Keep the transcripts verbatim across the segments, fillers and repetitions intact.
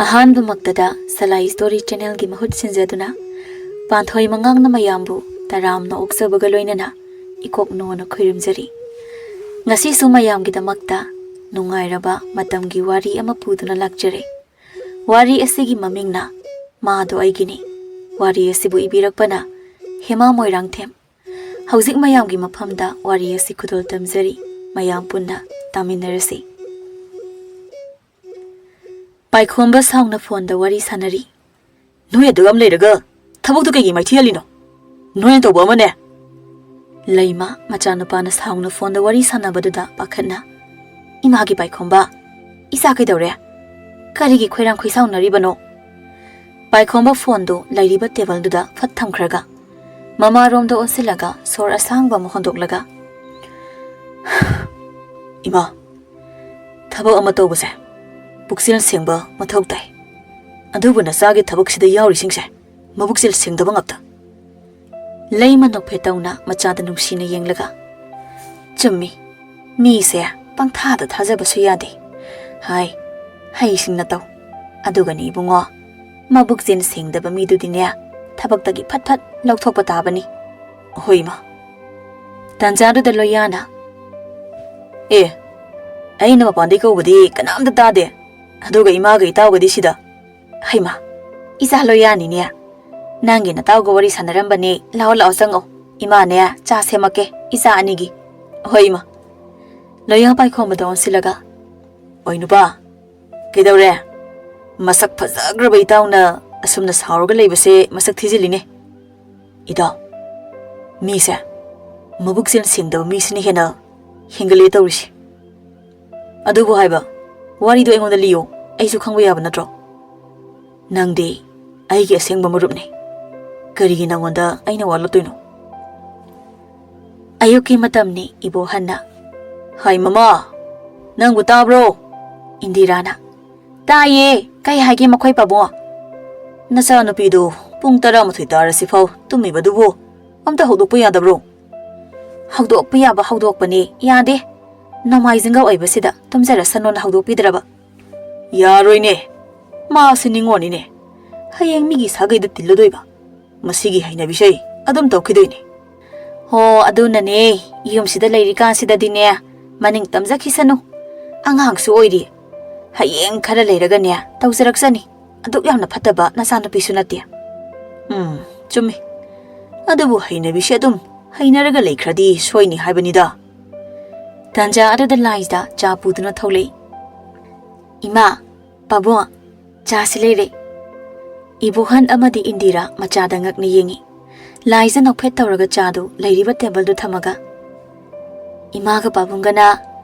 ꯑꯍꯥꯟꯕꯃꯛꯇꯗ ꯁꯂꯥꯏ story ꯆꯦꯅꯦꯜꯒꯤ ꯃꯍꯨꯠ ꯁꯤꯟꯖꯗꯨꯅ ꯄꯥꯟꯊꯣꯏ ꯃꯉꯥꯡꯅ ꯃꯌꯥꯝꯕꯨ ꯇꯔꯥꯝꯅ ꯑꯣꯛꯆꯕꯒ ꯂꯣꯏꯅꯅ ꯏꯀꯣꯛ ꯅꯣꯟꯅ ꯈꯣꯏꯔꯝꯖꯔꯤ꯫ ꯉꯁꯤꯁꯨ ꯃꯌꯥꯝꯒꯤꯗꯃꯛꯇ ꯅꯨꯡꯉꯥꯏꯔꯕ ꯃꯇꯝꯒꯤ ꯋꯥꯔꯤ ꯑꯃ ꯄꯨꯗꯨꯅ ꯂꯥꯛꯆꯔꯦ꯫ ꯋꯥꯔꯤ ꯑꯁꯤꯒꯤ ꯃꯃꯤꯡꯅ "ꯃꯥꯗꯣ ꯑꯩꯒꯤꯅꯤ"꯫ ꯋꯥꯔꯤ ꯑꯁꯤꯕꯨ ꯏꯕꯤꯔꯛꯄꯅ ꯍꯦꯃꯥ ꯃꯣꯏꯔꯥꯡꯊꯦꯝ꯫ ꯍꯧꯖꯤꯛ ꯃꯌꯥꯝꯒꯤ ꯃꯐꯝꯗ ꯋꯥꯔꯤ ꯑꯁꯤ ꯈꯨꯗꯣꯜ ꯇꯝꯖꯔꯤ꯫ ꯃꯌꯥꯝ ꯄꯨꯟꯅ ꯇꯥꯃꯤꯟꯅꯔꯁꯤ꯫ ꯄꯥꯏꯈꯣꯝꯕ ꯁꯥꯎꯅ ꯐꯣꯟꯗ ꯋꯥꯔꯤ ꯁꯥꯟꯅꯔꯤ꯫ "ꯅꯣꯏ ꯑꯗꯨ ꯌꯥꯝ ꯂꯩꯔꯒ ꯊꯕꯛꯇꯨ ꯀꯩꯒꯤ ꯃꯥꯏꯊꯤꯍꯜꯂꯤꯅꯣ? ꯅꯣꯏꯅ ꯇꯧꯕ ꯑꯃꯅꯦ!" ꯂꯩꯃ ꯃꯆꯥꯅꯨꯄꯥꯅ ꯁꯥꯎꯅ ꯐꯣꯟꯗ ꯋꯥꯔꯤ ꯁꯥꯟꯅꯕꯗꯨꯗ ꯄꯥꯈꯠꯅ, "ꯏꯃꯥꯒꯤ ꯄꯥꯏꯈꯣꯝꯕ, ꯏꯆꯥ ꯀꯩꯗꯧꯔꯦ? ꯀꯔꯤꯒꯤ ꯈꯣꯏꯔꯥꯡ ꯈꯣꯏꯁꯥꯎꯅꯔꯤꯕꯅꯣ?" ꯄꯥꯏꯈꯣꯝꯕ ꯐꯣꯟꯗꯨ ꯂꯩꯔꯤꯕ ꯇꯦꯕꯜꯗꯨꯗ ꯐꯠ ꯊꯝꯈ꯭ꯔꯒ ꯃꯃꯥꯔꯣꯝꯗ ꯑꯣꯟꯁꯤꯜꯂꯒ ꯁꯣꯔ ꯑꯁꯥꯡꯕ ꯑꯃ ꯍꯣꯟꯗꯣꯛꯂꯒ, "ꯏꯃꯥ, ꯊꯕꯛ ꯑꯃ ꯇꯧꯕꯁꯦ ꯄꯨꯛꯆꯦꯜ ꯁꯦꯡꯕ ꯃꯊꯧ ꯇꯥꯏ꯫ ꯑꯗꯨꯕꯨ ꯅꯆꯥꯒꯤ ꯊꯕꯛꯁꯤꯗ ꯌꯥꯎꯔꯤꯁꯤꯡꯁꯦ ꯃꯕꯨꯛꯆꯦꯜ ꯁꯦꯡꯗꯕ ꯉꯥꯛꯇ꯫" ꯂꯩꯃ ꯅꯣꯛꯐꯦꯠ ꯇꯧꯅ ꯃꯆꯥꯗ ꯅꯨꯡꯁꯤꯅ ꯌꯦꯡꯂꯒ, "ꯆꯨꯝꯃꯤ, ꯃꯤꯁꯦ ꯄꯪꯊꯥꯗ ꯊꯥꯖꯕꯁꯨ ꯌꯥꯗꯦ꯫ ꯍꯥꯏ, ꯍꯩꯁꯤꯡꯅ ꯇꯧ꯫ ꯑꯗꯨꯒꯅꯤ ꯏꯕꯨꯡꯉꯣ, ꯃꯕꯨꯛꯆꯦꯜ ꯁꯦꯡꯗꯕ ꯃꯤꯗꯨꯗꯤꯅꯦ, ꯊꯕꯛꯇꯒꯤ ꯐꯠ ꯐꯠ ꯂꯧꯊꯣꯛꯄ ꯇꯥꯕꯅꯤ꯫" "ꯍꯣꯏ, ꯏꯃꯥ꯫" ꯇꯥꯟꯖꯥꯗꯨꯗ ꯂꯣꯌꯥꯅ, "ꯑꯦ, ꯑꯩꯅ ꯃꯄꯥꯟꯗꯩ ꯀꯧꯕꯗꯤ ꯀꯅꯥꯝꯇ ꯇꯥꯗꯦ, ꯑꯗꯨꯒ ꯏꯃꯥꯒ ꯏꯇꯥꯎꯒꯗꯤ ꯁꯤꯗ꯫" "ꯍꯩꯃꯥ, ꯏꯆꯥ ꯂꯣꯌꯥꯅꯤꯅꯦ꯫ ꯅꯪꯒꯤ ꯅꯇꯥꯎꯒ ꯋꯥꯔꯤ ꯁꯥꯟꯅꯔꯝꯕꯅꯦ꯫ ꯂꯥꯛꯑꯣ, ꯂꯥꯛꯑꯣ, ꯆꯪꯉꯣ꯫ ꯏꯃꯥꯅꯦ ꯆꯥ ꯁꯦꯝꯃꯛꯀꯦ, ꯏꯆꯥ ꯑꯅꯤꯒꯤ꯫" "ꯍꯣꯏ, ꯏꯃꯥ꯫" ꯂꯣꯌꯥ ꯄꯥꯏꯈꯣꯝꯕꯗ ꯑꯣꯟꯁꯤꯜꯂꯒ, "ꯑꯣꯏ ꯅꯨꯄꯥ, ꯀꯩꯗꯧꯔꯦ? ꯃꯁꯛ ꯐꯖꯈ꯭ꯔꯕ ꯏꯇꯥꯎꯅ ꯑꯁꯨꯝꯅ ꯁꯥꯎꯔꯒ ꯂꯩꯕꯁꯦ ꯃꯁꯛ ꯊꯤꯖꯤꯜꯂꯤꯅꯦ꯫ ꯏꯇꯥꯎ, ꯃꯤꯁꯦ ꯃꯕꯨꯛꯆꯦꯜ ꯁꯦꯡꯗꯕ ꯃꯤꯁꯤꯅ ꯍꯦꯟꯅ ꯍꯦꯟꯒꯠꯂꯦ ꯇꯧꯔꯤꯁꯦ꯫ ꯑꯗꯨꯕꯨ ꯍꯥꯏꯕ, ꯋꯥꯔꯤꯗꯣ ꯑꯩꯉꯣꯟꯗ ꯂꯤꯌꯣ, ꯑꯩꯁꯨ ꯈꯪꯕ ꯌꯥꯕ ꯅꯠꯇ꯭ꯔꯣ? ꯅꯪꯗꯤ ꯑꯩꯒꯤ ꯑꯁꯦꯡꯕ ꯃꯔꯨꯞꯅꯤ꯫ ꯀꯔꯤꯒꯤ ꯅꯪꯉꯣꯟꯗ ꯑꯩꯅ ꯋꯥ ꯂꯣꯠꯇꯣꯏꯅꯣ?" ꯑꯌꯨꯛꯀꯤ ꯃꯇꯝꯅꯤ, ꯏꯕꯣꯍꯟꯅ꯫ "ꯍꯥꯏ ꯃꯃꯥ, ꯅꯪꯕꯨ ꯇꯥꯕ꯭ꯔꯣ?" ꯏꯟꯗꯤꯔꯥꯅ꯫ "ꯇꯥꯏꯌꯦ, ꯀꯩ ꯍꯥꯏꯒꯦ ꯃꯈꯣꯏ ꯄꯥꯕꯨꯡ?" "ꯅꯆꯥꯅꯨꯄꯤꯗꯨ ꯄꯨꯡ ꯇꯔꯥꯃꯥꯊꯣꯏ ꯇꯥꯔꯁꯤꯐꯥꯎ ꯇꯨꯝꯃꯤꯕꯗꯨꯕꯨ ꯑꯝꯇ ꯍꯧꯗꯣꯛꯄ ꯌꯥꯗꯕ꯭ꯔꯣ?" "ꯍꯧꯗꯣꯛꯄ ꯌꯥꯕ ꯍꯧꯗꯣꯛꯄꯅꯦ, ꯌꯥꯗꯦ꯫ ꯅꯣꯡꯃꯥꯏꯖꯤꯡꯒ ꯑꯣꯏꯕꯁꯤꯗ ꯇꯨꯝꯖꯔꯁꯅꯣꯅ ꯍꯧꯗꯣꯛꯄꯤꯗ꯭ꯔꯕ?" "ꯌꯥꯔꯣꯏꯅꯦ, ꯃꯥꯁꯦ ꯅꯤꯡꯉꯣꯅꯤꯅꯦ꯫ ꯍꯌꯦꯡ ꯃꯤꯒꯤ ꯁꯥꯒꯩꯗ ꯇꯤꯜꯂꯗꯣꯏꯕ꯫ ꯃꯁꯤꯒꯤ ꯍꯩꯅꯕꯤꯁꯦ ꯑꯗꯨꯝ ꯇꯧꯈꯤꯗꯣꯏꯅꯦ꯫ ꯍꯣ, ꯑꯗꯨꯅꯅꯦ, ꯌꯨꯝꯁꯤꯗ ꯂꯩꯔꯤꯀꯥꯟꯁꯤꯗꯗꯤꯅꯦ, ꯃꯅꯤꯡ ꯇꯝꯖꯈꯤꯁꯅꯨ꯫ ꯑꯉꯥꯡꯁꯨ ꯑꯣꯏꯔꯤ꯫ ꯍꯌꯦꯡ ꯈꯔ ꯂꯩꯔꯒꯅꯦ, ꯇꯧꯖꯔꯛꯆꯅꯤ꯫ ꯑꯗꯨꯛ ꯌꯥꯝꯅ ꯐꯠꯇꯕ ꯅꯆꯥꯅꯨꯄꯤꯁꯨ ꯅꯠꯇꯦ꯫ ꯎꯝ, ꯆꯨꯝꯃꯤ꯫ ꯑꯗꯨꯕꯨ ꯍꯩꯅꯕꯤꯁꯦ ꯑꯗꯨꯝ ꯍꯩꯅꯔꯒ ꯂꯩꯈ꯭ꯔꯗꯤ ꯁꯣꯏꯅꯤ ꯍꯥꯏꯕꯅꯤꯗ꯫ ꯇꯥꯟꯖꯥ ꯑꯗꯨꯗ ꯂꯥꯏꯖꯥ ꯆꯥ ꯄꯨꯗꯨꯅ ꯊꯣꯛꯂꯛꯏ꯫ "ꯏꯃꯥ, ꯄꯥꯕꯨꯡ, ꯆꯥꯁꯤ ꯂꯩꯔꯦ꯫" ꯏꯕꯣꯍꯟ ꯑꯃꯗꯤ ꯏꯟꯗꯤꯔꯥ ꯃꯆꯥꯗ ꯉꯛꯅ ꯌꯦꯡꯉꯤ꯫ ꯂꯥꯏꯖꯥ ꯅꯣꯛꯐꯦꯠ ꯇꯧꯔꯒ ꯆꯥꯗꯨ ꯂꯩꯔꯤꯕ ꯇꯦꯕꯜꯗꯨ ꯊꯝꯃꯒ, "ꯏꯃꯥꯒ ꯄꯥꯕꯨꯡꯒꯅ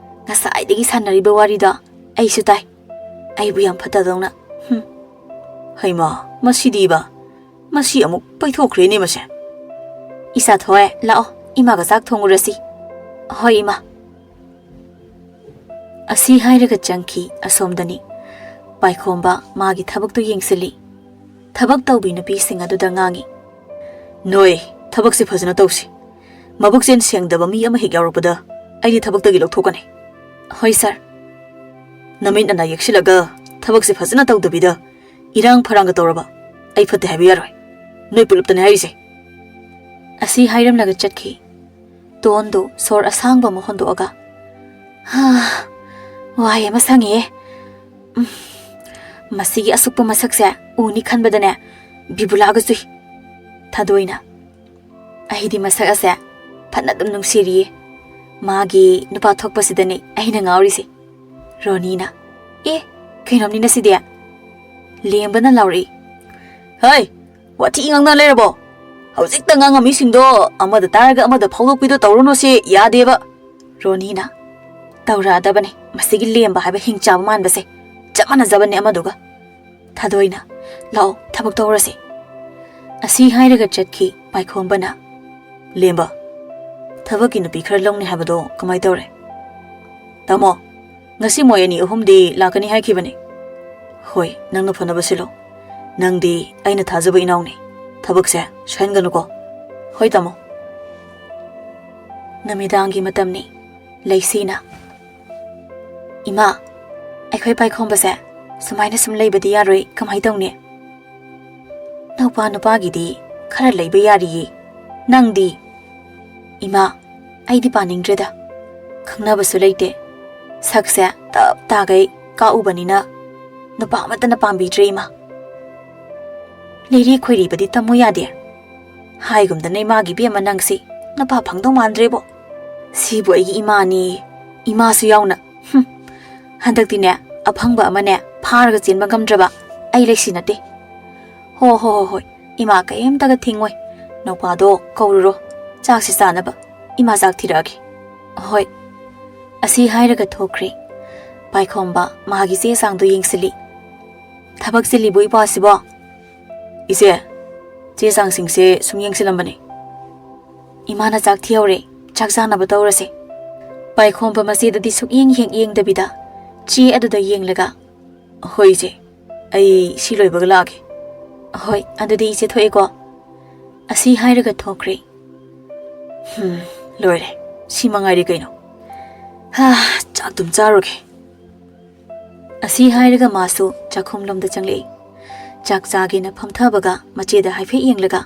ꯉꯁꯥꯏꯗꯒꯤ ꯁꯥꯟꯅꯔꯤꯕ ꯋꯥꯔꯤꯗꯣ ꯑꯩꯁꯨ ꯇꯥꯏ꯫ ꯑꯩꯕꯨ ꯌꯥꯝ ꯐꯠꯇꯗꯧꯅ꯫ ꯍꯨꯝ꯫ ꯍꯩꯃꯥ, ꯃꯁꯤꯗꯤꯕ꯫ ꯃꯁꯤ ꯑꯃꯨꯛ ꯄꯩꯊꯣꯛꯈ꯭ꯔꯦꯅꯦ ꯃꯁꯦ꯫ ꯏꯁꯥꯊꯣꯏ, ꯂꯥꯛꯑꯣ, ꯏꯃꯥꯒ ꯆꯥꯛ ꯊꯣꯡꯉꯨꯔꯁꯤ꯫" "ꯍꯣꯏ, ꯏꯃꯥ꯫" ꯑꯁꯤ ꯍꯥꯏꯔꯒ ꯆꯪꯈꯤ꯫ ꯑꯁꯣꯝꯗꯅꯤ꯫ ꯄꯥꯏꯈꯣꯝꯕ ꯃꯥꯒꯤ ꯊꯕꯛꯇꯨ ꯌꯦꯡꯁꯤꯜꯂꯤ꯫ ꯊꯕꯛ ꯇꯧꯕꯤ ꯅꯨꯄꯤꯁꯤꯡ ꯑꯗꯨꯗ ꯉꯥꯡꯉꯤ꯫ "ꯅꯣꯏ ꯊꯕꯛꯁꯤ ꯐꯖꯅ ꯇꯧꯁꯤ꯫ ꯃꯕꯨꯛꯆꯦꯜ ꯁꯦꯡꯗꯕ ꯃꯤ ꯑꯃ ꯍꯦꯛ ꯌꯥꯎꯔꯛꯄꯗ ꯑꯩꯗꯤ ꯊꯕꯛꯇꯒꯤ ꯂꯧꯊꯣꯛꯀꯅꯤ꯫" "ꯍꯣꯏ, ꯁꯥꯔ꯫" "ꯅꯃꯤꯠ ꯅꯅꯥ ꯌꯦꯛꯁꯤꯜꯂꯒ ꯊꯕꯛꯁꯤ ꯐꯖꯅ ꯇꯧꯗꯕꯤꯗ ꯏꯔꯥꯡ ꯐꯔꯥꯡꯒ ꯇꯧꯔꯕ ꯑꯩ ꯐꯠꯇꯦ ꯍꯥꯏꯕ ꯌꯥꯔꯣꯏ꯫ ꯅꯣꯏ ꯄꯨꯂꯞꯇꯅꯦ ꯍꯥꯏꯔꯤꯁꯦ꯫" ꯑꯁꯤ ꯍꯥꯏꯔꯝꯂꯒ ꯆꯠꯈꯤ꯫ ꯇꯣꯟꯗꯨ ꯁꯣꯔ ꯑꯁꯥꯡꯕ ꯑꯃ ꯍꯣꯟꯗꯣꯛꯑꯒ, "ꯍꯥ, ꯋꯥꯍꯩ ꯑꯃ ꯁꯪꯉꯤꯌꯦ꯫ ꯎꯝ, ꯃꯁꯤꯒꯤ ꯑꯁꯨꯛꯄ ꯃꯁꯛꯁꯦ ꯎꯅꯤ ꯈꯟꯕꯗꯅꯦ ꯕꯤꯕꯨꯂꯥꯒ ꯆꯨꯏ꯫" ꯊꯥꯗꯣꯏꯅ, "ꯑꯩꯗꯤ ꯃꯁꯛ ꯑꯁꯦ ꯐꯅ ꯑꯗꯨꯝ ꯅꯨꯡꯁꯤꯔꯤꯌꯦ꯫ ꯃꯥꯒꯤ ꯅꯨꯄꯥ ꯊꯣꯛꯄꯁꯤꯗꯅꯦ ꯑꯩꯅ ꯉꯥꯎꯔꯤꯁꯦ꯫" ꯔꯣꯅꯤꯅ, "ꯑꯦ, ꯀꯩꯅꯣꯝꯅꯤꯅ ꯁꯤꯗꯤ?" ꯂꯦꯝꯕꯅ ꯂꯥꯎꯔꯛꯏ꯫ "ꯍꯩ, ꯋꯥꯊꯤ ꯉꯥꯡꯅ ꯂꯩꯔꯕꯣ? ꯍꯧꯖꯤꯛꯇ ꯉꯥꯡꯉꯝꯃꯤꯁꯤꯡꯗꯣ ꯑꯃꯗ ꯇꯥꯔꯒ ꯑꯃꯗ ꯐꯥꯎꯗꯣꯛꯄꯤꯗꯣ ꯇꯧꯔꯨꯅꯨ, ꯁꯤ ꯌꯥꯗꯦꯕ꯫" ꯔꯣꯅꯤꯅ, "ꯇꯧꯔꯛꯑꯗꯕꯅꯦ, ꯃꯁꯤꯒꯤ ꯂꯦꯝꯕ ꯍꯥꯏꯕ ꯍꯤꯡꯆꯥꯕ ꯃꯥꯟꯕꯁꯦ꯫ ꯆꯞ ꯃꯥꯟꯅꯖꯕꯅꯦ ꯑꯃꯗꯨꯒ꯫" ꯊꯥꯗꯣꯏꯅ, "ꯂꯥꯛꯑꯣ, ꯊꯕꯛ ꯇꯧꯔꯁꯦ꯫" ꯑꯁꯤ ꯍꯥꯏꯔꯒ ꯆꯠꯈꯤ ꯄꯥꯏꯈꯣꯝꯕꯅ꯫ "ꯂꯦꯝꯕ, ꯊꯕꯛꯀꯤ ꯅꯨꯄꯤ ꯈꯔ ꯂꯧꯅꯤ ꯍꯥꯏꯕꯗꯣ ꯀꯃꯥꯏ ꯇꯧꯔꯦ?" "ꯇꯥꯃꯣ, ꯉꯁꯤ ꯃꯣꯏ ꯑꯅꯤ ꯑꯍꯨꯝꯗꯤ ꯂꯥꯛꯀꯅꯤ ꯍꯥꯏꯈꯤꯕꯅꯤ꯫" "ꯍꯣꯏ, ꯅꯪꯅ ꯐꯅꯕ ꯁꯤꯜꯂꯣ꯫ ꯅꯪꯗꯤ ꯑꯩꯅ ꯊꯥꯖꯕ ꯏꯅꯥꯎꯅꯤ꯫ ꯊꯕꯛꯁꯦ ꯁꯣꯏꯍꯟꯒꯅꯨꯀꯣ꯫" "ꯍꯣꯏ, ꯇꯥꯃꯣ꯫" ꯅꯨꯃꯤꯗꯥꯡꯒꯤ ꯃꯇꯝꯅꯤ꯫ ꯂꯩꯁꯤꯅ, "ꯏꯃꯥ, ꯑꯩꯈꯣꯏ ꯄꯥꯏꯈꯣꯝꯕꯁꯦ ꯁꯨꯃꯥꯏꯅ ꯁꯨꯝ ꯂꯩꯕꯗꯤ ꯌꯥꯔꯣꯏ, ꯀꯃꯥꯏ ꯇꯧꯅꯤ? ꯅꯨꯄꯥ ꯅꯨꯄꯥꯒꯤꯗꯤ ꯈꯔ ꯂꯩꯕ ꯌꯥꯔꯤꯌꯦ꯫ ꯅꯪꯗꯤ? ꯏꯃꯥ, ꯑꯩꯗꯤ ꯄꯥꯅꯤꯡꯗ꯭ꯔꯦꯗ꯫ ꯈꯪꯅꯕꯁꯨ ꯂꯩꯇꯦ꯫ ꯁꯛꯁꯦ ꯇꯞ ꯇꯥꯒꯩ ꯀꯥꯛꯎꯕꯅꯤꯅ ꯅꯨꯄꯥ ꯑꯃꯠꯇꯅ ꯄꯥꯝꯕꯤꯗ꯭ꯔꯦ, ꯏꯃꯥ꯫ ꯂꯤꯔꯤ ꯈꯣꯏꯔꯤꯕꯗꯤ ꯇꯝꯃꯨ ꯌꯥꯗꯦ꯫ ꯍꯥꯏꯒꯨꯝꯗꯅ ꯏꯃꯥꯒꯤ ꯏꯕꯦꯝꯃ ꯅꯪꯁꯤ ꯅꯨꯄꯥ ꯐꯪꯗꯧ ꯃꯥꯟꯗ꯭ꯔꯦꯕꯣ꯫ ꯁꯤꯕꯨ ꯑꯩꯒꯤ ꯏꯃꯥꯅꯤ, ꯏꯃꯥꯁꯨ ꯌꯥꯎꯅ꯫ ꯍꯨꯝ꯫ ꯍꯟꯗꯛꯇꯤꯅꯦ, ꯑꯐꯪꯕ ꯑꯃꯅꯦ ꯐꯥꯔꯒ ꯆꯦꯟꯕ ꯉꯝꯗ꯭ꯔꯕ ꯑꯩ ꯂꯩꯁꯤ ꯅꯠꯇꯦ꯫ ꯍꯣ ꯍꯣ ꯍꯣ ꯍꯣꯏ, ꯏꯃꯥ ꯀꯩꯝꯇꯒ ꯊꯤꯡꯉꯣꯏ꯫ ꯅꯨꯄꯥꯗꯣ ꯀꯧꯔꯨꯔꯣ, ꯆꯥꯛꯁꯤ ꯆꯥꯅꯕ꯫ ꯏꯃꯥ ꯆꯥꯛ ꯊꯤꯔꯛꯑꯒꯦ꯫ ꯍꯣꯏ꯫ ꯑꯁꯤ ꯍꯥꯏꯔꯒ ꯊꯣꯛꯈ꯭ꯔꯦ꯫ ꯄꯥꯏꯈꯣꯝꯕ ꯃꯥꯒꯤ ꯆꯦ ꯆꯥꯡꯗꯣ ꯌꯦꯡꯁꯤꯜꯂꯤ꯫ ꯊꯕꯛ ꯆꯤꯜꯂꯤꯕꯣ ꯏꯄ꯭ꯋꯥꯁꯤꯕꯣ? ꯏꯆꯦ, ꯆꯦ ꯆꯥꯡꯁꯤꯡꯁꯦ ꯁꯨꯝ ꯌꯦꯡꯁꯤꯜꯂꯝꯕꯅꯦ꯫ ꯏꯃꯥꯅ ꯆꯥꯛ ꯊꯤꯍꯧꯔꯦ, ꯆꯥꯛ ꯆꯥꯅꯕ ꯇꯧꯔꯁꯦ꯫ ꯄꯥꯏꯈꯣꯝꯕ ꯃꯆꯦꯗꯗꯤ ꯁꯨꯛꯌꯦꯡ ꯍꯦꯛ ꯌꯦꯡꯗꯕꯤꯗ ꯆꯦ ꯑꯗꯨꯗ ꯌꯦꯡꯂꯒ, "ꯍꯣꯏ ꯏꯆꯦ, ꯑꯩ ꯁꯤ ꯂꯣꯏꯕꯒ ꯂꯥꯛꯑꯒꯦ"꯫ "ꯍꯣꯏ, ꯑꯗꯨꯗꯤ ꯏꯆꯦ ꯊꯣꯛꯑꯦꯀꯣ"꯫ ꯑꯁꯤ ꯍꯥꯏꯔꯒ ꯊꯣꯛꯈ꯭ꯔꯦ꯫ ꯍꯝ, ꯂꯣꯏꯔꯦ꯫ ꯁꯤ ꯃꯉꯥꯏꯔꯦ ꯀꯩꯅꯣ꯫ ꯍꯥ, ꯆꯥꯛꯇꯨꯝ ꯆꯥꯔꯨꯒꯦ꯫ ꯑꯁꯤ ꯍꯥꯏꯔꯒ ꯃꯥꯁꯨ ꯆꯥꯛꯈꯨꯝꯂꯣꯝꯗ ꯆꯪꯂꯛꯏ꯫ ꯆꯥꯛ ꯆꯥꯒꯦꯅ ꯐꯝꯊꯕꯒ ꯃꯆꯦꯗ ꯍꯥꯏꯐꯦꯠ ꯌꯦꯡꯂꯒ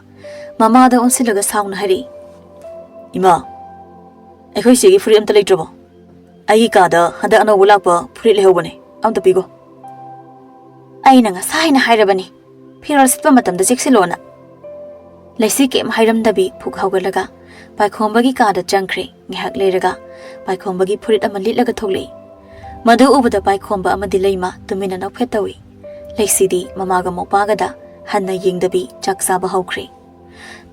ꯃꯃꯥꯗ ꯑꯣꯟꯁꯤꯜꯂꯒ ꯁꯥꯎꯅ ꯍꯥꯏꯔꯛꯏ, "ꯏꯃꯥ, ꯑꯩꯈꯣꯏ ꯆꯦꯒꯤ ꯐꯨꯔꯤꯠ ꯑꯝꯇ ꯂꯩꯇ꯭ꯔꯕꯣ? ꯑꯩꯒꯤ ꯀꯥꯗ ꯍꯟꯗꯛ ꯑꯅꯧꯕ ꯂꯥꯛꯄ ꯐꯨꯔꯤꯠ ꯂꯩꯍꯧꯕꯅꯦ, ꯑꯝꯇ ꯄꯤꯒꯣ"꯫ "ꯑꯩꯅ ꯉꯁꯥꯏꯅ ꯍꯥꯏꯔꯕꯅꯤ, ꯐꯤꯔꯣꯜ ꯁꯦꯠꯄ ꯃꯇꯝꯗ ꯆꯦꯛꯁꯤꯜꯂꯣꯅ"꯫ ꯂꯩꯁꯤ ꯀꯩꯝ ꯍꯥꯏꯔꯝꯗꯕꯤ ꯐꯨꯛ ꯍꯧꯒꯠꯂꯒ ꯄꯥꯏꯈꯣꯝꯕꯒꯤ ꯀꯥꯗ ꯆꯪꯈ꯭ꯔꯦ꯫ ꯉꯥꯏꯍꯥꯛ ꯂꯩꯔꯒ ꯄꯥꯏꯈꯣꯝꯕꯒꯤ ꯐꯨꯔꯤꯠ ꯑꯃ ꯂꯤꯠꯂꯒ ꯊꯣꯛꯂꯛꯏ꯫ ꯃꯗꯨ ꯎꯕꯗ ꯄꯥꯏꯈꯣꯝꯕ ꯑꯃꯗꯤ ꯂꯩꯃ ꯇꯨꯃꯤꯟꯅ ꯅꯣꯛꯐꯦꯠ ꯇꯧꯏ꯫ ꯂꯩꯁꯤꯗꯤ ꯃꯃꯥꯒ ꯃꯧꯄꯥꯒꯗ ꯍꯟꯅ ꯌꯦꯡꯗꯕꯤ ꯆꯥꯛ ꯆꯥꯕ ꯍꯧꯈ꯭ꯔꯦ꯫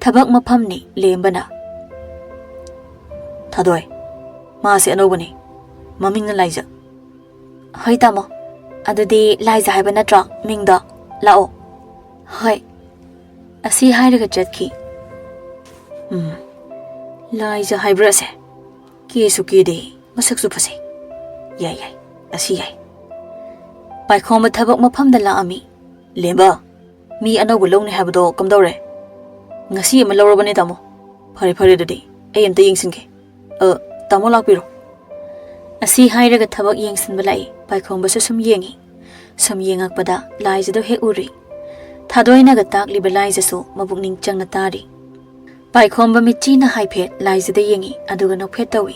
ꯊꯕꯛ ꯃꯐꯝꯅꯤ꯫ ꯂꯦꯝꯕꯅ, "ꯊꯥꯗꯣꯏ, ꯃꯥꯁꯦ ꯑꯅꯧꯕꯅꯤ, ꯃꯃꯤꯡꯅ ꯂꯥꯏꯖ"꯫ "ꯍꯣꯏ ꯇꯥꯃꯣ, ꯑꯗꯨꯗꯤ ꯂꯥꯏꯖ ꯍꯥꯏꯕ ꯅꯠꯇ꯭ꯔꯣ ꯃꯤꯡꯗꯣ? ꯂꯥꯛꯑꯣ"꯫ "ꯍꯣꯏ"꯫ ꯑꯁꯤ ꯍꯥꯏꯔꯒ ꯆꯠꯈꯤ꯫ ꯎꯝ, ꯂꯥꯏꯖ ꯍꯥꯏꯕ꯭ꯔꯥ ꯑꯁꯦ? ꯀꯦꯁꯨ ꯀꯦꯗꯦ, ꯃꯁꯛꯁꯨ ꯐꯖꯩ꯫ ꯌꯥꯏ, ꯌꯥꯏ, ꯑꯁꯤ ꯌꯥꯏ꯫ ꯄꯥꯏꯈꯣꯝꯕ ꯊꯕꯛ ꯃꯐꯝꯗ ꯂꯥꯛꯑꯝꯃꯤ꯫ "ꯂꯦꯝꯕ, ꯃꯤ ꯑꯅꯧꯕ ꯂꯧꯅꯤ ꯍꯥꯏꯕꯗꯣ ꯀꯝꯗꯧꯔꯦ? ꯉꯁꯤ ꯑꯃ ꯂꯧꯔꯕꯅꯦ ꯇꯥꯃꯣ"꯫ "ꯐꯔꯦ, ꯐꯔꯦ, ꯑꯗꯨꯗꯤ ꯑꯩ ꯑꯝꯇ ꯌꯦꯡꯁꯤꯟꯒꯦ꯫ ꯑ, ꯇꯥꯃꯣ ꯂꯥꯛꯄꯤꯔꯣ"꯫ ꯑꯁꯤ ꯍꯥꯏꯔꯒ ꯊꯕꯛ ꯌꯦꯡꯁꯤꯟꯕ ꯂꯥꯛꯏ꯫ ꯄꯥꯏꯈꯣꯝꯕꯁꯨ ꯁꯨꯝ ꯌꯦꯡꯉꯤ꯫ ꯁꯨꯝ ꯌꯦꯡꯉꯛꯄꯗ ꯂꯥꯏꯖꯗꯣ ꯍꯦꯛ ꯎꯔꯨꯏ꯫ ꯊꯥꯗꯣꯏꯅꯒ ꯇꯥꯛꯂꯤꯕ ꯂꯥꯏꯖꯁꯨ ꯃꯄꯨꯛꯅꯤꯡ ꯆꯪꯅ ꯇꯥꯔꯤ꯫ ꯄꯥꯏꯈꯣꯝꯕ ꯃꯤꯠꯆꯤꯅ ꯍꯥꯏꯐꯦꯠ ꯂꯥꯏꯖꯗ ꯌꯦꯡꯉꯤ, ꯑꯗꯨꯒ ꯅꯣꯛꯐꯦꯠ ꯇꯧꯏ꯫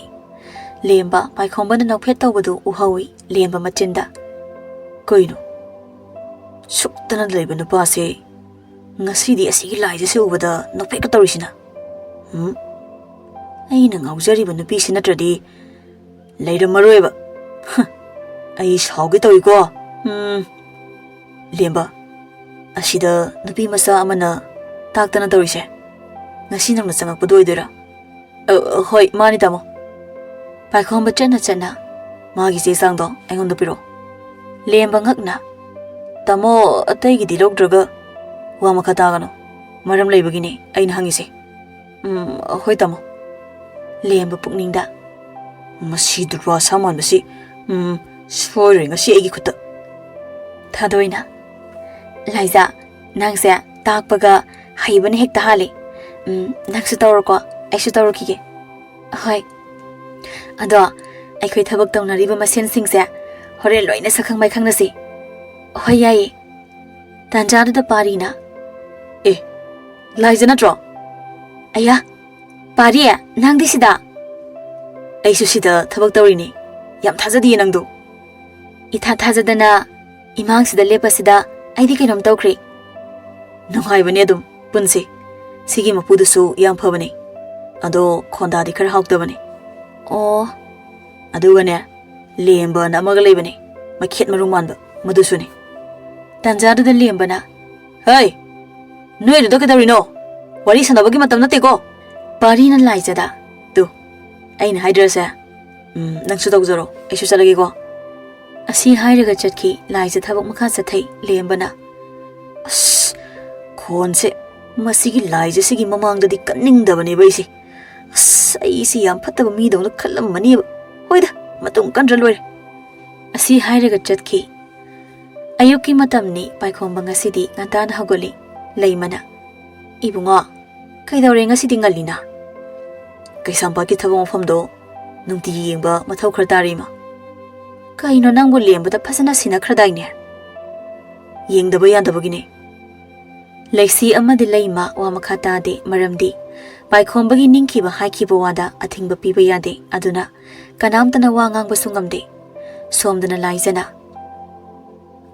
ꯂꯦꯝꯕ ꯄꯥꯏꯈꯣꯝꯕꯅ ꯅꯣꯛꯐꯦꯠ ꯇꯧꯕꯗꯨ ꯎꯍꯧꯏ꯫ ꯂꯦꯝꯕ ꯃꯆꯤꯟꯗ, "ꯀꯩꯅꯣ? ꯁꯨꯛꯇꯅ ꯂꯩꯕ ꯅꯨꯄꯥꯁꯦ ꯉꯁꯤꯗꯤ ꯑꯁꯤꯒꯤ ꯂꯥꯏꯖꯁꯦ ꯎꯕꯗ ꯅꯣꯛꯐꯦꯠꯀ ꯇꯧꯔꯤꯁꯤꯅ? ꯎꯝ? ꯑꯩꯅ ꯉꯥꯎꯖꯔꯤꯕ ꯅꯨꯄꯤꯁꯤ ꯅꯠꯇ꯭ꯔꯗꯤ ꯂꯩꯔꯝꯃꯔꯣꯏꯕ꯫ ꯍ, ꯑꯩ ꯁꯥꯎꯒꯦ ꯇꯧꯏꯀꯣ꯫ ꯎꯝ, ꯂꯦꯝꯕ, ꯑꯁꯤꯗ ꯅꯨꯄꯤ ꯃꯆꯥ ꯑꯃꯅ ꯇꯥꯛꯇꯅ ꯇꯧꯔꯤꯁꯦ, ꯉꯁꯤ ꯅꯪꯅ ꯆꯪꯉꯛꯄꯗꯣ ꯑꯣꯏꯗꯣꯏꯔꯥ?" "ꯑ, ꯍꯣꯏ, ꯃꯥꯅꯤ, ꯇꯥꯃꯣ꯫ ꯄꯥꯏꯈꯣꯝꯕ ꯆꯠꯅ ꯆꯠꯅ, "ꯃꯥꯒꯤ ꯆꯦ ꯆꯥꯡꯗꯣ ꯑꯩꯉꯣꯟꯗ ꯄꯤꯔꯛꯑꯣ꯫" ꯂꯦꯝꯕ ꯉꯛꯅ, "ꯇꯥꯃꯣ, ꯑꯇꯩꯒꯤꯗꯤ ꯂꯧꯗ꯭ꯔꯒ ꯋꯥ ꯃꯈꯥ ꯇꯥꯒꯅꯨ꯫ ꯃꯔꯝ ꯂꯩꯕꯒꯤꯅꯤ ꯑꯩꯅ ꯍꯪꯉꯤꯁꯦ꯫" "ꯎꯝ, ꯍꯣꯏ, ꯇꯥꯃꯣ꯫" ꯂꯦꯝꯕ ꯄꯨꯛꯅꯤꯡꯗ, "ꯃꯁꯤ ꯗꯨꯔꯕꯥ ꯁꯥ ꯃꯥꯟꯕꯁꯤ, ꯎꯝ, ꯁꯣꯏꯔꯣꯏ ꯉꯁꯤ ꯑꯩꯒꯤ ꯈꯨꯠꯇ꯫" ꯊꯥꯗꯣꯏꯅ, "ꯂꯥꯏꯖꯥ, ꯅꯪꯁꯦ ꯇꯥꯛꯄꯒ ꯍꯩꯕꯅ ꯍꯦꯛꯇ ꯍꯥꯜꯂꯤ꯫ ꯎꯝ, ꯅꯪꯁꯨ ꯇꯧꯔꯣꯀꯣ, ꯑꯩꯁꯨ ꯇꯧꯔꯨꯈꯤꯒꯦ꯫" "ꯍꯣꯏ꯫ ꯑꯗꯣ ꯑꯩꯈꯣꯏ ꯊꯕꯛ ꯇꯧꯅꯔꯤꯕ ꯃꯁꯦꯟꯁꯤꯡꯁꯦ ꯍꯣꯔꯦꯟ ꯂꯣꯏꯅ ꯁꯛꯈꯪ ꯃꯥꯏꯈꯪꯅꯁꯤ꯫" "ꯍꯣꯏ, ꯌꯥꯏꯌꯦ꯫" ꯇꯥꯟꯖꯥꯗꯨꯗ ꯄꯥꯔꯤꯅ, "ꯑꯦ, ꯂꯥꯏꯖ ꯅꯠꯇ꯭ꯔꯣ?" "ꯑꯌꯥ, ꯄꯥꯔꯤ, ꯅꯪꯗꯤ ꯁꯤꯗ?" "ꯑꯩꯁꯨ ꯁꯤꯗ ꯊꯕꯛ ꯇꯧꯔꯤꯅꯦ꯫ ꯌꯥꯝ ꯊꯥꯖꯗꯤꯌꯦ ꯅꯪꯗꯣ꯫" ꯏꯊꯥ ꯊꯥꯖꯗꯅ ꯏꯃꯥꯡꯁꯤꯗ ꯂꯦꯞꯄꯁꯤꯗ ꯑꯩꯗꯤ ꯀꯩꯅꯣꯝ ꯇꯧꯈ꯭ꯔꯦ꯫ "ꯅꯨꯡꯉꯥꯏꯕꯅꯦ ꯑꯗꯨꯝ ꯄꯨꯟꯁꯦ꯫ ꯁꯤꯒꯤ ꯃꯄꯨꯗꯨꯁꯨ ꯌꯥꯝ ꯐꯕꯅꯦ꯫ ꯑꯗꯣ ꯈꯣꯟꯗꯥꯗꯤ ꯈꯔ ꯍꯥꯎꯇꯕꯅꯦ꯫" "ꯑꯣ꯫" "ꯑꯗꯨꯒꯅꯦ, ꯂꯦꯝꯕꯅ ꯑꯃꯒ ꯂꯩꯕꯅꯦ, ꯃꯩꯈꯦꯠ ꯃꯔꯨ ꯃꯥꯟꯕ, ꯃꯗꯨꯁꯨꯅꯦ꯫" ꯇꯥꯟꯖꯥꯗꯨꯗ ꯂꯦꯝꯕꯅ, "ꯍꯩ! ꯅꯣꯏꯗꯨꯗ ꯀꯩꯗꯧꯔꯤꯅꯣ? ꯋꯥꯔꯤ ꯁꯥꯟꯅꯕꯒꯤ ꯃꯇꯝ ꯅꯠꯇꯦꯀꯣ꯫" ꯄꯥꯔꯤꯅ ꯂꯥꯏꯖꯗ, "ꯇꯨ, ꯑꯩꯅ ꯍꯥꯏꯗ꯭ꯔꯁꯦ꯫ ꯎꯝ, ꯅꯪꯁꯨ ꯇꯧꯖꯔꯣ, ꯑꯩꯁꯨ ꯆꯠꯂꯒꯦꯀꯣ꯫" ꯑꯁꯤ ꯍꯥꯏꯔꯒ ꯆꯠꯈꯤ ꯂꯥꯏꯖ꯫ ꯊꯕꯛ ꯃꯈꯥ ꯆꯠꯊꯩ ꯂꯦꯝꯕꯅ꯫ "ꯑꯁ, ꯈꯣꯟꯁꯦ, ꯃꯁꯤꯒꯤ ꯂꯥꯏꯖꯁꯤꯒꯤ ꯃꯃꯥꯡꯗꯗꯤ ꯀꯟꯅꯤꯡꯗꯕꯅꯦꯕ ꯑꯩꯁꯦ꯫ ꯑꯁ, ꯑꯩꯁꯤ ꯌꯥꯝ ꯐꯠꯇꯕ ꯃꯤꯗꯧꯅ ꯈꯜꯂꯝꯃꯅꯦꯕ꯫ ꯍꯣꯏꯗ, ꯃꯇꯨꯡ ꯀꯟꯗ꯭ꯔ ꯂꯣꯏꯔꯦ꯫" ꯑꯁꯤ ꯍꯥꯏꯔꯒ ꯆꯠꯈꯤ꯫ ꯑꯌꯨꯛꯀꯤ ꯃꯇꯝꯅꯤ꯫ ꯄꯥꯏꯈꯣꯝꯕ ꯉꯁꯤꯗꯤ ꯉꯟꯇꯥꯅ ꯍꯧꯒꯠꯂꯤ꯫ ꯂꯩꯃꯅ, "ꯏꯕꯨꯡꯉꯣ, ꯀꯩꯗꯧꯔꯦ ꯉꯁꯤꯗꯤ ꯉꯜꯂꯤꯅ?" "ꯀꯩꯁꯥꯝꯄꯥꯠꯀꯤ ꯊꯕꯛ ꯃꯐꯝꯗꯣ ꯅꯨꯡꯇꯤꯒꯤ ꯌꯦꯡꯕ ꯃꯊꯧ ꯈꯔ ꯇꯥꯔꯦ, ꯏꯃꯥ꯫" "ꯀꯩꯅꯣ, ꯅꯪꯕꯨ ꯂꯦꯝꯕꯗ ꯐꯖꯅ ꯁꯤꯟꯅꯈ꯭ꯔꯗꯥꯏꯅꯦ?" ꯌꯦꯡꯗꯕ ꯌꯥꯗꯕꯒꯤꯅꯦ꯫ ꯂꯩꯁꯤ ꯑꯃꯗꯤ ꯂꯩꯃ ꯋꯥ ꯃꯈꯥ ꯇꯥꯗꯦ, ꯃꯔꯝꯗꯤ ꯄꯥꯏꯈꯣꯝꯕꯒꯤ ꯅꯤꯡꯈꯤꯕ ꯍꯥꯏꯈꯤꯕ ꯋꯥꯗ ꯑꯊꯤꯡꯕ ꯄꯤꯕ ꯌꯥꯗꯦ꯫ ꯑꯗꯨꯅ ꯀꯅꯥꯝꯇꯅ ꯋꯥ ꯉꯥꯡꯕꯁꯨ ꯉꯝꯗꯦ꯫ ꯁꯣꯝꯗꯅ ꯂꯥꯏꯖꯅ,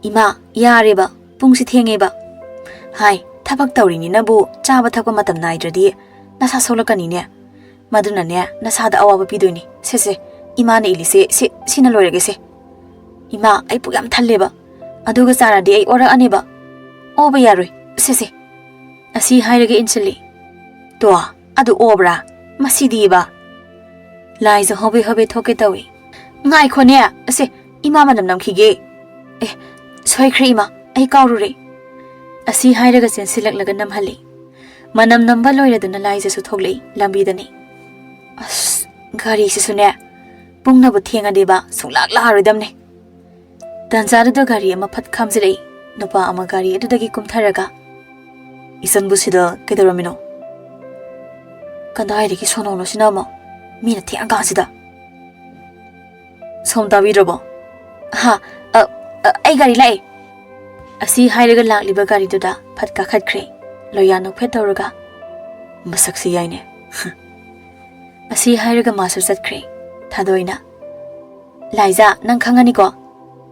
"ꯏꯃꯥ, ꯌꯥꯔꯦꯕ, ꯄꯨꯡꯁꯤ ꯊꯦꯡꯉꯦꯕ꯫ ꯍꯥꯏ, ꯊꯕꯛ ꯇꯧꯔꯤꯅꯤꯅꯕꯨ ꯆꯥꯕ ꯊꯛꯄ ꯃꯇꯝ ꯅꯥꯏꯗ꯭ꯔꯗꯤ ꯅꯁꯥ ꯁꯣꯛꯂꯛꯀꯅꯤꯅꯦ꯫ ꯃꯗꯨꯅꯅꯦ, ꯅꯁꯥꯗ ꯑꯋꯥꯕ ꯄꯤꯗꯣꯏꯅꯤ꯫ ꯁꯦ, ꯁꯦ, ꯏꯃꯥꯅ ꯏꯜꯂꯤꯁꯦ, ꯁꯤ, ꯁꯤꯅ ꯂꯣꯏꯔꯒꯦꯁꯦ꯫ ꯏꯃꯥ, ꯑꯩ ꯄꯨꯛ ꯌꯥꯝ ꯊꯜꯂꯦꯕ꯫ ꯑꯗꯨꯒ ꯆꯥꯔꯗꯤ ꯑꯩ ꯑꯣꯔꯛꯑꯅꯦꯕ꯫ ꯑꯣꯕ ꯌꯥꯔꯣꯏ꯫ ꯁꯦ, ꯁꯦ꯫" ꯑꯁꯤ ꯍꯥꯏꯔꯒ ꯏꯟꯁꯤꯜꯂꯤ꯫ "ꯇꯣ, ꯑꯗꯨ ꯑꯣꯕ꯭ꯔꯥ? ꯃꯁꯤꯗꯤꯕ!" ꯂꯥꯏꯖ ꯍꯣꯕꯦ ꯍꯣꯕꯦ ꯊꯣꯛꯀꯦ ꯇꯧꯏ꯫ "ꯉꯥꯏꯈꯣꯅꯦ, ꯑꯁꯦ, ꯏꯃꯥ ꯃꯅꯝ ꯅꯝꯈꯤꯒꯦ꯫ ꯑꯦ, ꯁꯣꯏꯈ꯭ꯔꯦ ꯏꯃꯥ, ꯑꯩ ꯀꯥꯎꯔꯨꯔꯦ꯫" ꯑꯁꯤ ꯍꯥꯏꯔꯒ ꯆꯦꯟꯁꯤꯜꯂꯛꯂꯒ ꯅꯝꯍꯜꯂꯤ꯫ ꯃꯅꯝ ꯅꯝꯕ ꯂꯣꯏꯔꯗꯨꯅ ꯂꯥꯏꯖꯁꯨ ꯊꯣꯛꯂꯛꯏ, ꯂꯝꯕꯤꯗꯅꯤ꯫ ꯑꯁ, ꯒꯥꯔꯤꯁꯤꯁꯨꯅꯦ, ꯄꯨꯡꯅꯕꯨ ꯊꯦꯡꯉꯗꯤꯕ ꯁꯨꯡꯂꯥꯛ ꯂꯥꯛꯑꯔꯣꯏꯗꯝꯅꯦ꯫ ꯇꯥꯟꯖꯥꯗꯨꯗ ꯒꯥꯔꯤ ꯑꯃ ꯐꯠ ꯈꯥꯝꯖꯤꯜꯂꯛꯏ꯫ ꯅꯨꯄꯥ ꯑꯃ ꯒꯥꯔꯤ ꯑꯗꯨꯗꯒꯤ ꯀꯨꯝꯊꯔꯒ, "ꯏꯆꯟꯕꯨ ꯁꯤꯗ ꯀꯩꯗꯧꯔꯝꯃꯤꯅꯣ? ꯀꯗꯥꯏꯗꯒꯤ ꯁꯣꯅꯣꯅꯣ ꯁꯤꯅ ꯑꯃꯨꯛ? ꯃꯤꯅ ꯊꯦꯡꯉꯀꯥꯟꯁꯤꯗ?" "ꯁꯣꯝ ꯇꯥꯕꯤꯗ꯭ꯔꯕꯣ?" "ꯍꯥ, ꯑ, ꯑ, ꯑꯩ ꯒꯥꯔꯤ ꯂꯥꯛꯑꯦ꯫" ꯑꯁꯤ ꯍꯥꯏꯔꯒ ꯂꯥꯛꯂꯤꯕ ꯒꯥꯔꯤꯗꯨꯗ ꯐꯠ ꯀꯥꯈꯠꯈ꯭ꯔꯦ꯫ ꯂꯣꯌꯥ ꯅꯣꯛꯐꯦꯠ ꯇꯧꯔꯒ, "ꯃꯁꯛꯁꯤ ꯌꯥꯏꯅꯦ꯫" ꯑꯁꯤ ꯍꯥꯏꯔꯒ ꯃꯥꯁꯨ ꯆꯠꯈ꯭ꯔꯦ꯫ ꯊꯥꯗꯣꯏꯅ, "ꯂꯥꯏꯖꯥ, ꯅꯪ ꯈꯪꯉꯅꯤꯀꯣ?"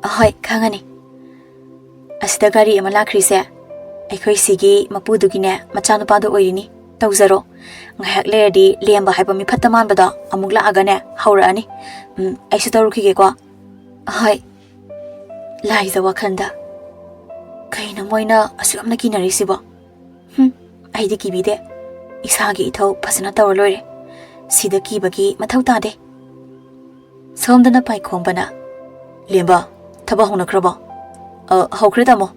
"ꯑꯍꯣꯏ, ꯈꯪꯉꯅꯤ꯫" "ꯑꯁꯤꯗ ꯒꯥꯔꯤ ꯑꯃ ꯂꯥꯛꯈ꯭ꯔꯤꯁꯦ ꯑꯩꯈꯣꯏ ꯁꯤꯒꯤ ꯃꯄꯨꯗꯨꯒꯤꯅꯦ ꯃꯆꯥꯅꯨꯄꯥꯗꯣ ꯑꯣꯏꯔꯤꯅꯤ꯫ ꯇꯧꯖꯔꯣ꯫ ꯉꯥꯏꯍꯥꯛ ꯂꯩꯔꯗꯤ ꯂꯦꯝꯕ ꯍꯥꯏꯕ ꯃꯤꯐꯠꯇ ꯃꯥꯟꯕꯗꯣ ꯑꯃꯨꯛ ꯂꯥꯛꯑꯒꯅꯦ ꯍꯧꯔꯛꯑꯅꯤ꯫ ꯎꯝ, ꯑꯩꯁꯨ ꯇꯧꯔꯨꯈꯤꯒꯦꯀꯣ꯫" "ꯑꯍꯣꯏ꯫" ꯂꯥꯏꯖ ꯋꯥꯈꯜꯗ, "ꯀꯩꯅꯣ ꯃꯣꯏꯅ ꯑꯁꯨꯛ ꯌꯥꯝꯅ ꯀꯤꯅꯔꯤꯁꯤꯕꯣ? ꯍꯨꯝ, ꯑꯩꯗꯤ ꯀꯤꯕꯤꯗꯦ꯫ ꯏꯁꯥꯒꯤ ꯏꯊꯧ ꯐꯖꯅ ꯇꯧꯔ ꯂꯣꯏꯔꯦ꯫ ꯁꯤꯗ ꯀꯤꯕꯒꯤ ꯃꯊꯧ ꯇꯥꯗꯦ꯫" ꯁꯣꯝꯗꯅ ꯄꯥꯏꯈꯣꯝꯕꯅ, "ꯂꯦꯝꯕ, ꯊꯕꯛ ꯍꯧꯅꯈ꯭ꯔꯕꯣ?" "ꯑ, ꯍꯧꯈ꯭ꯔꯦ ꯇꯥꯃꯣ꯫"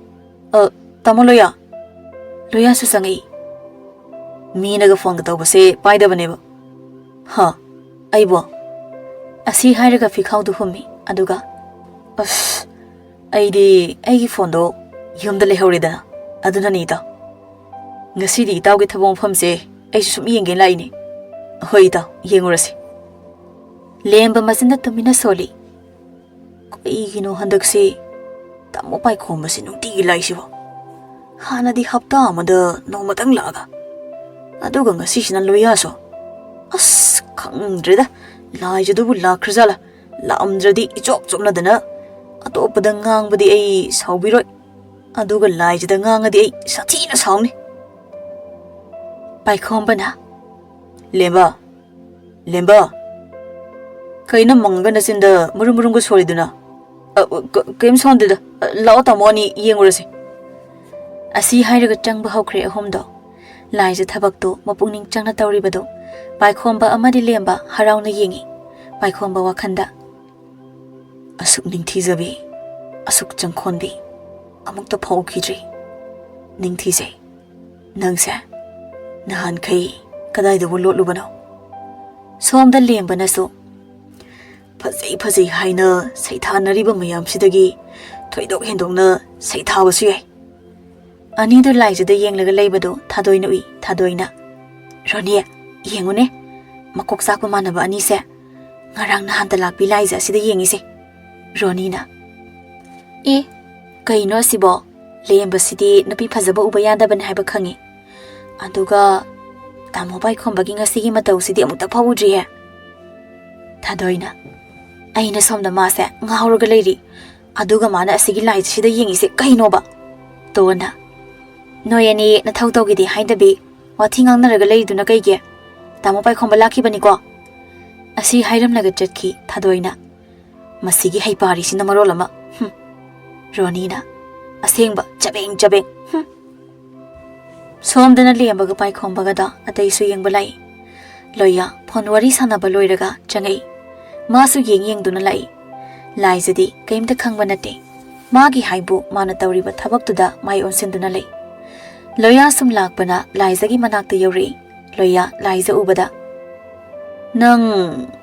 "ꯑ, ꯇꯥꯃꯣ ꯂꯣꯌꯥ?" ꯂꯣꯌꯥꯁꯨ ꯆꯪꯉꯛꯏ꯫ "ꯃꯤꯅꯒ ꯐꯣꯟꯒ ꯇꯧꯕꯁꯦ ꯄꯥꯏꯗꯕꯅꯦꯕ꯫" "ꯍꯥ? ꯑꯩꯕꯣ?" ꯑꯁꯤ ꯍꯥꯏꯔꯒ ꯐꯤꯈꯥꯎꯗꯨ ꯍꯨꯝꯃꯤ꯫ ꯑꯗꯨꯒ, "ꯑꯁ, ꯑꯩꯗꯤ ꯑꯩꯒꯤ ꯐꯣꯟꯗꯣ ꯌꯨꯝꯗ ꯂꯩꯍꯧꯔꯦꯗꯅ, ꯑꯗꯨꯅꯅꯤ ꯏꯇꯥꯎ꯫ ꯉꯁꯤꯗꯤ ꯏꯇꯥꯎꯒꯤ ꯊꯕꯛ ꯃꯐꯝꯁꯦ ꯑꯩꯁꯨ ꯁꯨꯝ ꯌꯦꯡꯒꯦꯅ ꯂꯥꯛꯏꯅꯦ꯫" "ꯍꯣꯏ ꯏꯇꯥꯎ, ꯌꯦꯡꯉꯨꯔꯁꯤ꯫" ꯂꯦꯝꯕ ꯃꯆꯤꯟꯗ ꯇꯨꯃꯤꯟꯅ ꯁꯣꯜꯂꯤ꯫ ꯀꯩꯒꯤꯅꯣ ꯍꯟꯗꯛꯁꯤ ꯇꯥꯃꯣ ꯄꯥꯏꯈꯣꯝꯕꯁꯤ ꯅꯨꯡꯇꯤꯒꯤ ꯂꯥꯛꯏꯁꯤꯕꯣ? ꯍꯥꯟꯅꯗꯤ ꯍꯞꯇꯥ ꯑꯃꯗ ꯅꯣꯡꯃꯇꯪ ꯂꯥꯛꯑꯒ, ꯑꯗꯨꯒ ꯉꯁꯤꯁꯤꯅ ꯂꯣꯏꯌꯥꯁꯨ꯫ ꯑꯁ, ꯈꯪꯗ꯭ꯔꯦꯗ, ꯂꯥꯏꯖꯗꯨꯕꯨ ꯂꯥꯛꯈ꯭ꯔꯖꯥꯠꯂꯥ? ꯂꯥꯛꯑꯝꯗ꯭ꯔꯗꯤ ꯏꯆꯣꯞ ꯆꯣꯞꯅꯗꯅ ꯑꯇꯣꯞꯄꯗ ꯉꯥꯡꯕꯗꯤ ꯑꯩ ꯁꯥꯎꯕꯤꯔꯣꯏ, ꯑꯗꯨꯒ ꯂꯥꯏꯖꯗ ꯉꯥꯡꯉꯗꯤ ꯑꯩ ꯁꯥꯊꯤꯅ ꯁꯥꯎꯅꯤ꯫ ꯄꯥꯏꯈꯣꯝꯕꯅ, "ꯂꯦꯝꯕ, ꯂꯦꯝꯕ, ꯀꯩꯅꯣ ꯃꯪꯒ ꯅꯆꯤꯟꯗ ꯃꯨꯔꯨꯝ ꯃꯨꯔꯨꯝꯒ ꯁꯣꯜꯂꯤꯗꯨꯅ?" "ꯑ, ꯀ-, ꯀꯩꯝ ꯁꯣꯟꯗꯦꯗ꯫ ꯑ, ꯂꯥꯛꯑꯣ ꯇꯥꯃꯣ ꯑꯅꯤ ꯌꯦꯡꯉꯨꯔꯁꯤ꯫" ꯑꯁꯤ ꯍꯥꯏꯔꯒ ꯆꯪꯕ ꯍꯧꯈ꯭ꯔꯦ ꯑꯍꯨꯝꯗꯣ꯫ ꯂꯥꯏꯖ ꯊꯕꯛꯇꯣ ꯃꯄꯨꯛꯅꯤꯡ ꯆꯪꯅ ꯇꯧꯔꯤꯕꯗꯣ ꯄꯥꯏꯈꯣꯝꯕ ꯑꯃꯗꯤ ꯂꯦꯝꯕ ꯍꯔꯥꯎꯅ ꯌꯦꯡꯉꯤ꯫ ꯄꯥꯏꯈꯣꯝꯕ ꯋꯥꯈꯟꯗ, "ꯑꯁꯨꯛ ꯅꯤꯡꯊꯤꯖꯕꯤ, ꯑꯁꯨꯛ ꯆꯪꯈꯣꯟꯕꯤ ꯑꯃꯨꯛꯇ ꯐꯥꯎꯈꯤꯗ꯭ꯔꯤ꯫ ꯅꯤꯡꯊꯤꯖꯩ꯫ ꯅꯪꯁꯦ ꯅꯍꯥꯟꯈꯩ ꯀꯗꯥꯏꯗꯕꯨ ꯂꯣꯠꯂꯨꯕꯅꯣ?" ꯁꯣꯝꯗ ꯂꯦꯝꯕꯅꯁꯨ, "ꯐꯖꯩ ꯐꯖꯩ ꯍꯥꯏꯅ ꯁꯩꯊꯥꯅꯔꯤꯕ ꯃꯌꯥꯝꯁꯤꯗꯒꯤ ꯊꯣꯏꯗꯣꯛ ꯍꯦꯟꯗꯣꯛꯅ ꯁꯩꯊꯥꯕꯁꯨ ꯌꯥꯏ꯫" ꯑꯅꯤꯗꯨ ꯂꯥꯏꯖꯗ ꯌꯦꯡꯂꯒ ꯂꯩꯕꯗꯨ ꯊꯥꯗꯣꯏꯅ ꯎꯏ꯫ ꯊꯥꯗꯣꯏꯅ, "ꯔꯣꯅꯤ, ꯌꯦꯡꯉꯨꯅꯦ, ꯃꯀꯣꯛ ꯆꯥꯛꯄ ꯃꯥꯟꯅꯕ ꯑꯅꯤꯁꯦ꯫ ꯉꯔꯥꯡ ꯅꯍꯥꯟꯇ ꯂꯥꯛꯄꯤ ꯂꯥꯏꯖ ꯑꯁꯤꯗ ꯌꯦꯡꯉꯤꯁꯦ꯫" ꯔꯣꯅꯤꯅ, "ꯑꯦ, ꯀꯩꯅꯣ ꯑꯁꯤꯕꯣ? ꯂꯦꯝꯕꯁꯤꯗꯤ ꯅꯨꯄꯤ ꯐꯖꯕ ꯎꯕ ꯌꯥꯗꯕꯅꯤ ꯍꯥꯏꯕ ꯈꯪꯉꯤ꯫ ꯑꯗꯨꯒ ꯇꯥꯃꯣ ꯄꯥꯏꯈꯣꯝꯕꯒꯤ ꯉꯁꯤꯒꯤ ꯃꯇꯧꯁꯤꯗꯤ ꯑꯃꯨꯛꯇ ꯐꯥꯎ ꯎꯗ꯭ꯔꯤꯌꯦ꯫" ꯊꯥꯗꯣꯏꯅ, "ꯑꯩꯅ ꯁꯣꯝꯗ ꯃꯥꯁꯦ ꯉꯥꯎꯔꯒ ꯂꯩꯔꯤ, ꯑꯗꯨꯒ ꯃꯥꯅ ꯑꯁꯤꯒꯤ ꯂꯥꯏꯁꯤꯗ ꯌꯦꯡꯉꯤꯁꯦ ꯀꯩꯅꯣꯕ?" ꯇꯣꯟꯅ, "ꯅꯣꯏ ꯑꯅꯤ ꯅꯊꯧ ꯇꯧꯒꯦꯗꯤ ꯍꯥꯏꯗꯕꯤ ꯋꯥꯊꯤ ꯉꯥꯡꯅꯔꯒ ꯂꯩꯔꯤꯗꯨꯅ ꯀꯩꯒꯤ? ꯇꯥꯃꯣ ꯄꯥꯏꯈꯣꯝꯕ ꯂꯥꯛꯈꯤꯕꯅꯤꯀꯣ꯫" ꯑꯁꯤ ꯍꯥꯏꯔꯝꯂꯒ ꯆꯠꯈꯤ ꯊꯥꯗꯣꯏꯅ꯫ "ꯃꯁꯤꯒꯤ ꯍꯩꯄꯥꯔꯤꯁꯤꯅ ꯃꯔꯣꯜ ꯑꯃ, ꯍꯨꯝ꯫" ꯔꯣꯅꯤꯅ, "ꯑꯁꯦꯡꯕ ꯆꯕꯦꯡ ꯆꯕꯦꯡ, ꯍꯨꯝ꯫" ꯁꯣꯝꯗꯅ ꯂꯦꯝꯕꯒ ꯄꯥꯏꯈꯣꯝꯕꯒꯗ ꯑꯇꯩꯁꯨ ꯌꯦꯡꯕ ꯂꯥꯛꯏ꯫ ꯂꯣꯏꯌꯥ ꯐꯣꯟ ꯋꯥꯔꯤ ꯁꯥꯟꯅꯕ ꯂꯣꯏꯔꯒ ꯆꯪꯉꯛꯏ꯫ ꯃꯥꯁꯨ ꯌꯦꯡ ꯌꯦꯡꯗꯨꯅ ꯂꯥꯛꯏ꯫ ꯂꯥꯏꯖꯗꯤ ꯀꯩꯝꯇ ꯈꯪꯕ ꯅꯠꯇꯦ꯫ ꯃꯥꯒꯤ ꯍꯥꯏꯕꯨ ꯃꯥꯅ ꯇꯧꯔꯤꯕ ꯊꯕꯛꯇꯨꯗ ꯃꯥꯏ ꯑꯣꯟꯁꯤꯟꯗꯨꯅ ꯂꯩ꯫ ꯂꯣꯏꯌꯥ ꯁꯨꯝ ꯂꯥꯛꯄꯅ ꯂꯥꯏꯖꯒꯤ ꯃꯅꯥꯛꯇ ꯌꯧꯔꯛꯏ꯫ ꯂꯣꯏꯌꯥ ꯂꯥꯏꯖ ꯎꯕꯗ, "ꯅꯪ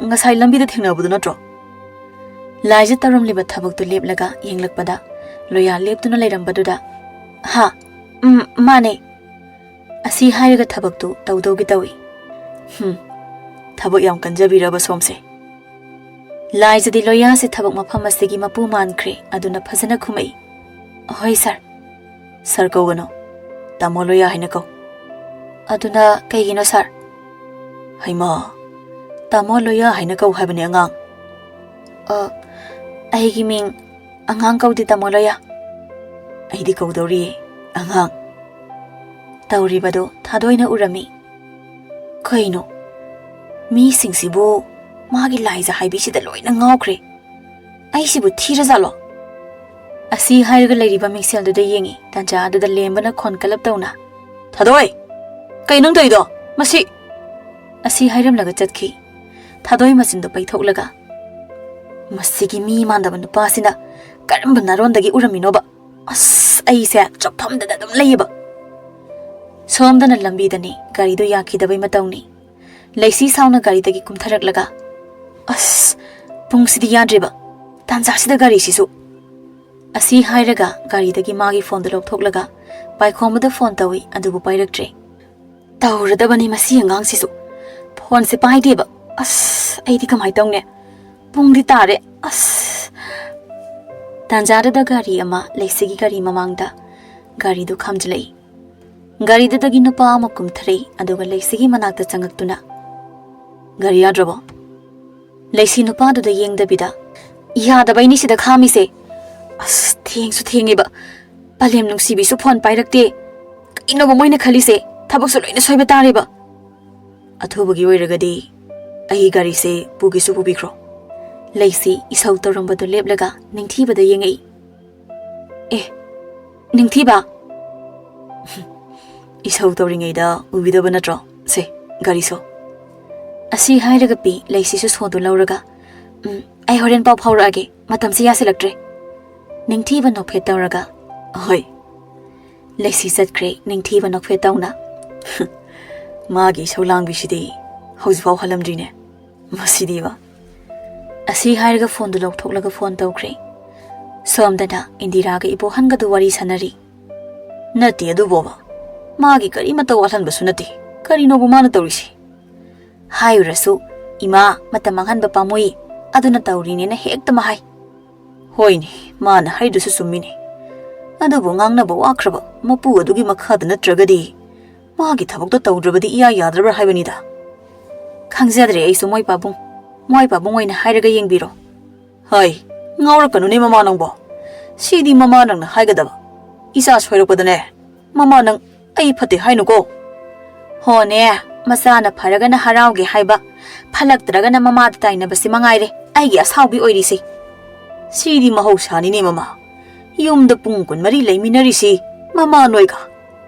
ꯉꯁꯥꯏ ꯂꯝꯕꯤꯗ ꯊꯦꯡꯅꯕꯗꯨ ꯅꯠꯇ꯭ꯔꯣ?" ꯂꯥꯏꯖ ꯇꯧꯔꯝꯂꯤꯕ ꯊꯕꯛꯇꯨ ꯂꯦꯞꯂꯒ ꯌꯦꯡꯂꯛꯄꯗ ꯂꯣꯏꯌꯥ ꯂꯦꯞꯇꯨꯅ ꯂꯩꯔꯝꯕꯗꯨꯗ, "ꯍꯥ, ꯎꯝ, ꯃꯥꯅꯦ꯫" ꯑꯁꯤ ꯍꯥꯏꯔꯒ ꯊꯕꯛꯇꯨ ꯇꯧꯗꯧꯒꯤ ꯇꯧꯏ꯫ "ꯍꯨꯝ, ꯊꯕꯛ ꯌꯥꯝ ꯀꯟꯖꯕꯤꯔꯕ ꯁꯣꯝꯁꯦ?" ꯂꯥꯏꯖꯗꯤ ꯂꯣꯌꯥꯁꯦ ꯊꯕꯛ ꯃꯐꯝ ꯑꯁꯤꯒꯤ ꯃꯄꯨ ꯃꯥꯟꯈ꯭ꯔꯦ꯫ ꯑꯗꯨꯅ ꯐꯖꯅ ꯈꯨꯝꯃꯛꯏ, "ꯑꯍꯣꯏ ꯁꯥꯔ꯫ ꯁꯥꯔ ꯀꯧꯒꯅꯨ, ꯇꯥꯃꯣ ꯂꯣꯌꯥ ꯍꯥꯏꯅ ꯀꯧ"꯫ "ꯑꯗꯨꯅ ꯀꯩꯒꯤꯅꯣ ꯁꯥꯔ?" "ꯍꯩꯃꯥ, ꯇꯥꯃꯣ ꯂꯣꯌꯥ ꯍꯥꯏꯅ ꯀꯧ ꯍꯥꯏꯕꯅꯦ ꯑꯉꯥꯡ"꯫ "ꯑ, ꯑꯩꯒꯤ ꯃꯤꯡ ꯑꯉꯥꯡ ꯀꯧꯗꯦ ꯇꯥꯃꯣ ꯂꯣꯌꯥ"꯫ "ꯑꯩꯗꯤ ꯀꯧꯗꯧꯔꯤ ꯑꯉꯥꯡ"꯫ ꯇꯧꯔꯤꯕꯗꯨ ꯊꯥꯗꯣꯏꯅ ꯎꯔꯝꯃꯤ꯫ ꯀꯩꯅꯣ, ꯃꯤꯁꯤꯡꯁꯤꯕꯨ ꯃꯥꯒꯤ ꯂꯥꯏꯖ ꯍꯥꯏꯕꯤꯁꯤꯗ ꯂꯣꯏꯅ ꯉꯥꯎꯈ꯭ꯔꯦ꯫ ꯑꯩꯁꯤꯕꯨ ꯊꯤꯔꯖꯥꯠꯂꯣ? ꯑꯁꯤ ꯍꯥꯏꯔꯒ ꯂꯩꯔꯤꯕ ꯃꯤꯡꯁꯦꯜꯗꯨꯗ ꯌꯦꯡꯉꯤ꯫ ꯇꯥꯟꯖꯥ ꯑꯗꯨꯗ ꯂꯦꯝꯕꯅ ꯈꯣꯟ ꯀꯜꯂꯞ ꯇꯧꯅ, "ꯊꯥꯗꯣꯏ! ꯀꯩ ꯅꯪ ꯇꯧꯔꯤꯗꯣ? ꯃꯁꯤ!" ꯑꯁꯤ ꯍꯥꯏꯔꯝꯂꯒ ꯆꯠꯈꯤ꯫ ꯊꯥꯗꯣꯏ ꯃꯆꯤꯟꯗꯣ ꯄꯩꯊꯣꯛꯂꯒ, "ꯃꯁꯤꯒꯤ ꯃꯤ ꯃꯥꯟꯗꯕ ꯅꯨꯄꯥꯁꯤꯅ ꯀꯔꯝꯕ ꯅꯥꯔꯣꯟꯗꯒꯤ ꯎꯔꯝꯃꯤꯅꯣꯕ? ꯑꯁ, ꯑꯩꯁꯦ ꯆꯣꯞꯐꯝꯗꯗ ꯑꯗꯨꯝ ꯂꯩꯌꯦꯕ"꯫ ꯁꯣꯝꯗꯅ ꯂꯝꯕꯤꯗꯅꯤ, ꯒꯥꯔꯤꯗꯣ ꯌꯥꯈꯤꯗꯕꯩ ꯃꯇꯧꯅꯤ꯫ ꯂꯩꯁꯤ ꯁꯥꯎꯅ ꯒꯥꯔꯤꯗꯒꯤ ꯀꯨꯝꯊꯔꯛꯂꯒ, "ꯑꯁ, ꯄꯨꯡꯁꯤꯗꯤ ꯌꯥꯗ꯭ꯔꯦꯕ, ꯇꯥꯟꯖꯥꯁꯤꯗ ꯒꯥꯔꯤꯁꯤꯁꯨ"꯫ ꯑꯁꯤ ꯍꯥꯏꯔꯒ ꯒꯥꯔꯤꯗꯒꯤ ꯃꯥꯒꯤ ꯐꯣꯟꯗꯨ ꯂꯧꯊꯣꯛꯂꯒ ꯄꯥꯏꯈꯣꯝꯕꯗ ꯐꯣꯟ ꯇꯧꯏ, ꯑꯗꯨꯕꯨ ꯄꯥꯏꯔꯛꯇ꯭ꯔꯦ꯫ "ꯇꯧꯔꯗꯕꯅꯤ ꯃꯁꯤ ꯑꯉꯥꯡꯁꯤꯁꯨ, ꯐꯣꯟꯁꯦ ꯄꯥꯏꯗꯦꯕ꯫ ꯑꯁ, ꯑꯩꯗꯤ ꯀꯃꯥꯏ ꯇꯧꯅꯤ? ꯄꯨꯡꯗꯤ ꯇꯥꯔꯦ꯫ ꯑꯁ"꯫ ꯇꯥꯟꯖꯥꯗꯨꯗ ꯒꯥꯔꯤ ꯑꯃ ꯂꯩꯁꯤꯒꯤ ꯒꯥꯔꯤ ꯃꯃꯥꯡꯗ ꯒꯥꯔꯤꯗꯨ ꯈꯥꯝꯖꯤꯜꯂꯛꯏ꯫ ꯒꯥꯔꯤꯗꯨꯗꯒꯤ ꯅꯨꯄꯥ ꯑꯃ ꯀꯨꯝꯊꯔꯛꯏ, ꯑꯗꯨꯒ ꯂꯩꯁꯤꯒꯤ ꯃꯅꯥꯛꯇ ꯆꯪꯉꯛꯇꯨꯅ, "ꯒꯥꯔꯤ ꯌꯥꯗ꯭ꯔꯕꯣ?" ꯂꯩꯁꯤ ꯅꯨꯄꯥꯗꯨꯗ ꯌꯦꯡꯗꯕꯤꯗ, "ꯌꯥꯗꯕꯩꯅꯤ ꯁꯤꯗ ꯈꯥꯝꯃꯤꯁꯦ꯫ ꯑꯁ, ꯊꯦꯡꯁꯨ ꯊꯦꯡꯉꯦꯕ꯫ ꯄꯂꯦꯝ ꯅꯨꯡꯁꯤꯕꯤꯁꯨ ꯐꯣꯟ ꯄꯥꯏꯔꯛꯇꯦ꯫ ꯀꯩꯅꯣꯕ ꯃꯣꯏꯅ ꯈꯜꯂꯤꯁꯦ? ꯊꯕꯛꯁꯨ ꯂꯣꯏꯅ ꯁꯣꯏꯕ ꯇꯥꯔꯦꯕ"꯫ "ꯑꯊꯨꯕꯒꯤ ꯑꯣꯏꯔꯒꯗꯤ ꯑꯩ ꯒꯥꯔꯤꯁꯦ ꯄꯨꯒꯦꯁꯨ ꯄꯨꯕꯤꯈ꯭ꯔꯣ"꯫ ꯂꯩꯁꯤ ꯏꯁꯧ ꯇꯧꯔꯝꯕꯗꯨ ꯂꯦꯞꯂꯒ ꯅꯤꯡꯊꯤꯕꯗ ꯌꯦꯡꯉꯛꯏ꯫ "ꯑꯦ, ꯅꯤꯡꯊꯤꯕ! ꯏꯁꯧ ꯇꯧꯔꯤꯉꯩꯗ ꯎꯕꯤꯗꯕ ꯅꯠꯇ꯭ꯔꯣ? ꯁꯦ, ꯒꯥꯔꯤ ꯁꯣ"꯫ ꯑꯁꯤ ꯍꯥꯏꯔꯒ ꯄꯤ, ꯂꯩꯁꯤꯁꯨ ꯁꯣꯗꯨ ꯂꯧꯔꯒ, "ꯎꯝ, ꯑꯩ ꯍꯣꯔꯦꯟ ꯄꯥꯎ ꯐꯥꯎꯔꯛꯑꯒꯦ, ꯃꯇꯝꯁꯤ ꯌꯥꯁꯤꯜꯂꯛꯇ꯭ꯔꯦ"꯫ ꯅꯤꯡꯊꯤꯕ ꯅꯣꯛꯐꯦꯠ ꯇꯧꯔꯒ, "ꯑꯍꯣꯏ"꯫ ꯂꯩꯁꯤ ꯆꯠꯈ꯭ꯔꯦ, ꯅꯤꯡꯊꯤꯕ ꯅꯣꯛꯐꯦꯠ ꯇꯧꯅ꯫ "ꯃꯥꯒꯤ ꯏꯁꯧ ꯂꯥꯡꯕꯤꯁꯤꯗꯤ ꯍꯧꯖꯤꯛꯐꯥꯎ ꯍꯜꯂꯝꯗ꯭ꯔꯤꯅꯦ꯫ ꯃꯁꯤꯗꯤꯕ"꯫ ꯑꯁꯤ ꯍꯥꯏꯔꯒ ꯐꯣꯟꯗꯨ ꯂꯧꯊꯣꯛꯂꯒ ꯐꯣꯟ ꯇꯧꯈ꯭ꯔꯦ꯫ ꯁꯣꯝꯗꯅ ꯏꯟꯗꯤꯔꯥꯒ ꯏꯕꯣꯍꯟꯒꯗꯨ ꯋꯥꯔꯤ ꯁꯥꯟꯅꯔꯤ꯫ "ꯅꯠꯇꯦ ꯑꯗꯨꯕꯣꯕ, ꯃꯥꯒꯤ ꯀꯔꯤꯃꯠꯇ ꯋꯥꯠꯍꯟꯕꯁꯨ ꯅꯠꯇꯦ꯫ ꯀꯔꯤꯅꯣꯕ ꯃꯥꯅ ꯇꯧꯔꯤꯁꯤ?" ꯍꯥꯏꯔꯨꯔꯁꯨ, "ꯏꯃꯥ, ꯃꯇꯝ ꯃꯥꯡꯍꯟꯕ ꯄꯥꯝꯃꯨꯏ, ꯑꯗꯨꯅ ꯇꯧꯔꯤꯅꯦꯅ ꯍꯦꯛꯇ ꯃꯍꯥꯏ꯫ ꯍꯣꯏꯅꯦ, ꯃꯥꯅ ꯍꯥꯏꯗꯨꯁꯨ ꯆꯨꯝꯃꯤꯅꯦ꯫ ꯑꯗꯨꯕꯨ ꯉꯥꯡꯅꯕ ꯋꯥꯈ꯭ꯔꯕ ꯃꯄꯨ ꯑꯗꯨꯒꯤ ꯃꯈꯥꯗ ꯅꯠꯇ꯭ꯔꯒꯗꯤ ꯃꯥꯒꯤ ꯊꯕꯛꯇꯣ ꯇꯧꯗ꯭ꯔꯕꯗꯤ ꯏꯌꯥ ꯌꯥꯗ꯭ꯔꯕ꯭ꯔꯥ ꯍꯥꯏꯕꯅꯤꯗ꯫ ꯈꯪꯖꯗ꯭ꯔꯦ ꯑꯩꯁꯨ, ꯃꯣꯏ ꯄꯥꯕꯨꯡ꯫ ꯃꯣꯏ ꯄꯥꯕꯨꯡ ꯑꯣꯏꯅ ꯍꯥꯏꯔꯒ ꯌꯦꯡꯕꯤꯔꯣ꯫ ꯍꯥꯏ, ꯉꯥꯎꯔꯛꯀꯅꯨꯅꯦ ꯃꯃꯥ ꯅꯪꯕꯣ꯫ ꯁꯤꯗꯤ ꯃꯃꯥ ꯅꯪꯅ ꯍꯥꯏꯒꯗꯕ꯫ ꯏꯆꯥ ꯁꯣꯏꯔꯛꯄꯗꯅꯦ, ꯃꯃꯥ ꯅꯪ ꯑꯩ ꯐꯠꯇꯦ ꯍꯥꯏꯅꯨꯀꯣ꯫ ꯍꯣꯅꯦ, ꯃꯆꯥꯅ ꯐꯔꯒꯅ ꯍꯔꯥꯎꯒꯦ ꯍꯥꯏꯕ, ꯐꯠꯂꯛꯇ꯭ꯔꯒꯅ ꯃꯃꯥꯗ ꯇꯥꯏꯅꯕꯁꯤ ꯃꯉꯥꯏꯔꯦ ꯑꯩꯒꯤ ꯑꯁꯥꯎꯕꯤ ꯑꯣꯏꯔꯤꯁꯦ꯫ ꯁꯤꯗꯤ ꯃꯍꯧꯁꯥꯅꯤꯅꯦ ꯃꯃꯥ꯫ ꯌꯨꯝꯗ ꯄꯨꯡ ꯀꯨꯟꯃꯔꯤ ꯂꯩꯃꯤꯟꯅꯔꯤꯁꯤ ꯃꯃꯥ ꯅꯣꯏꯒ,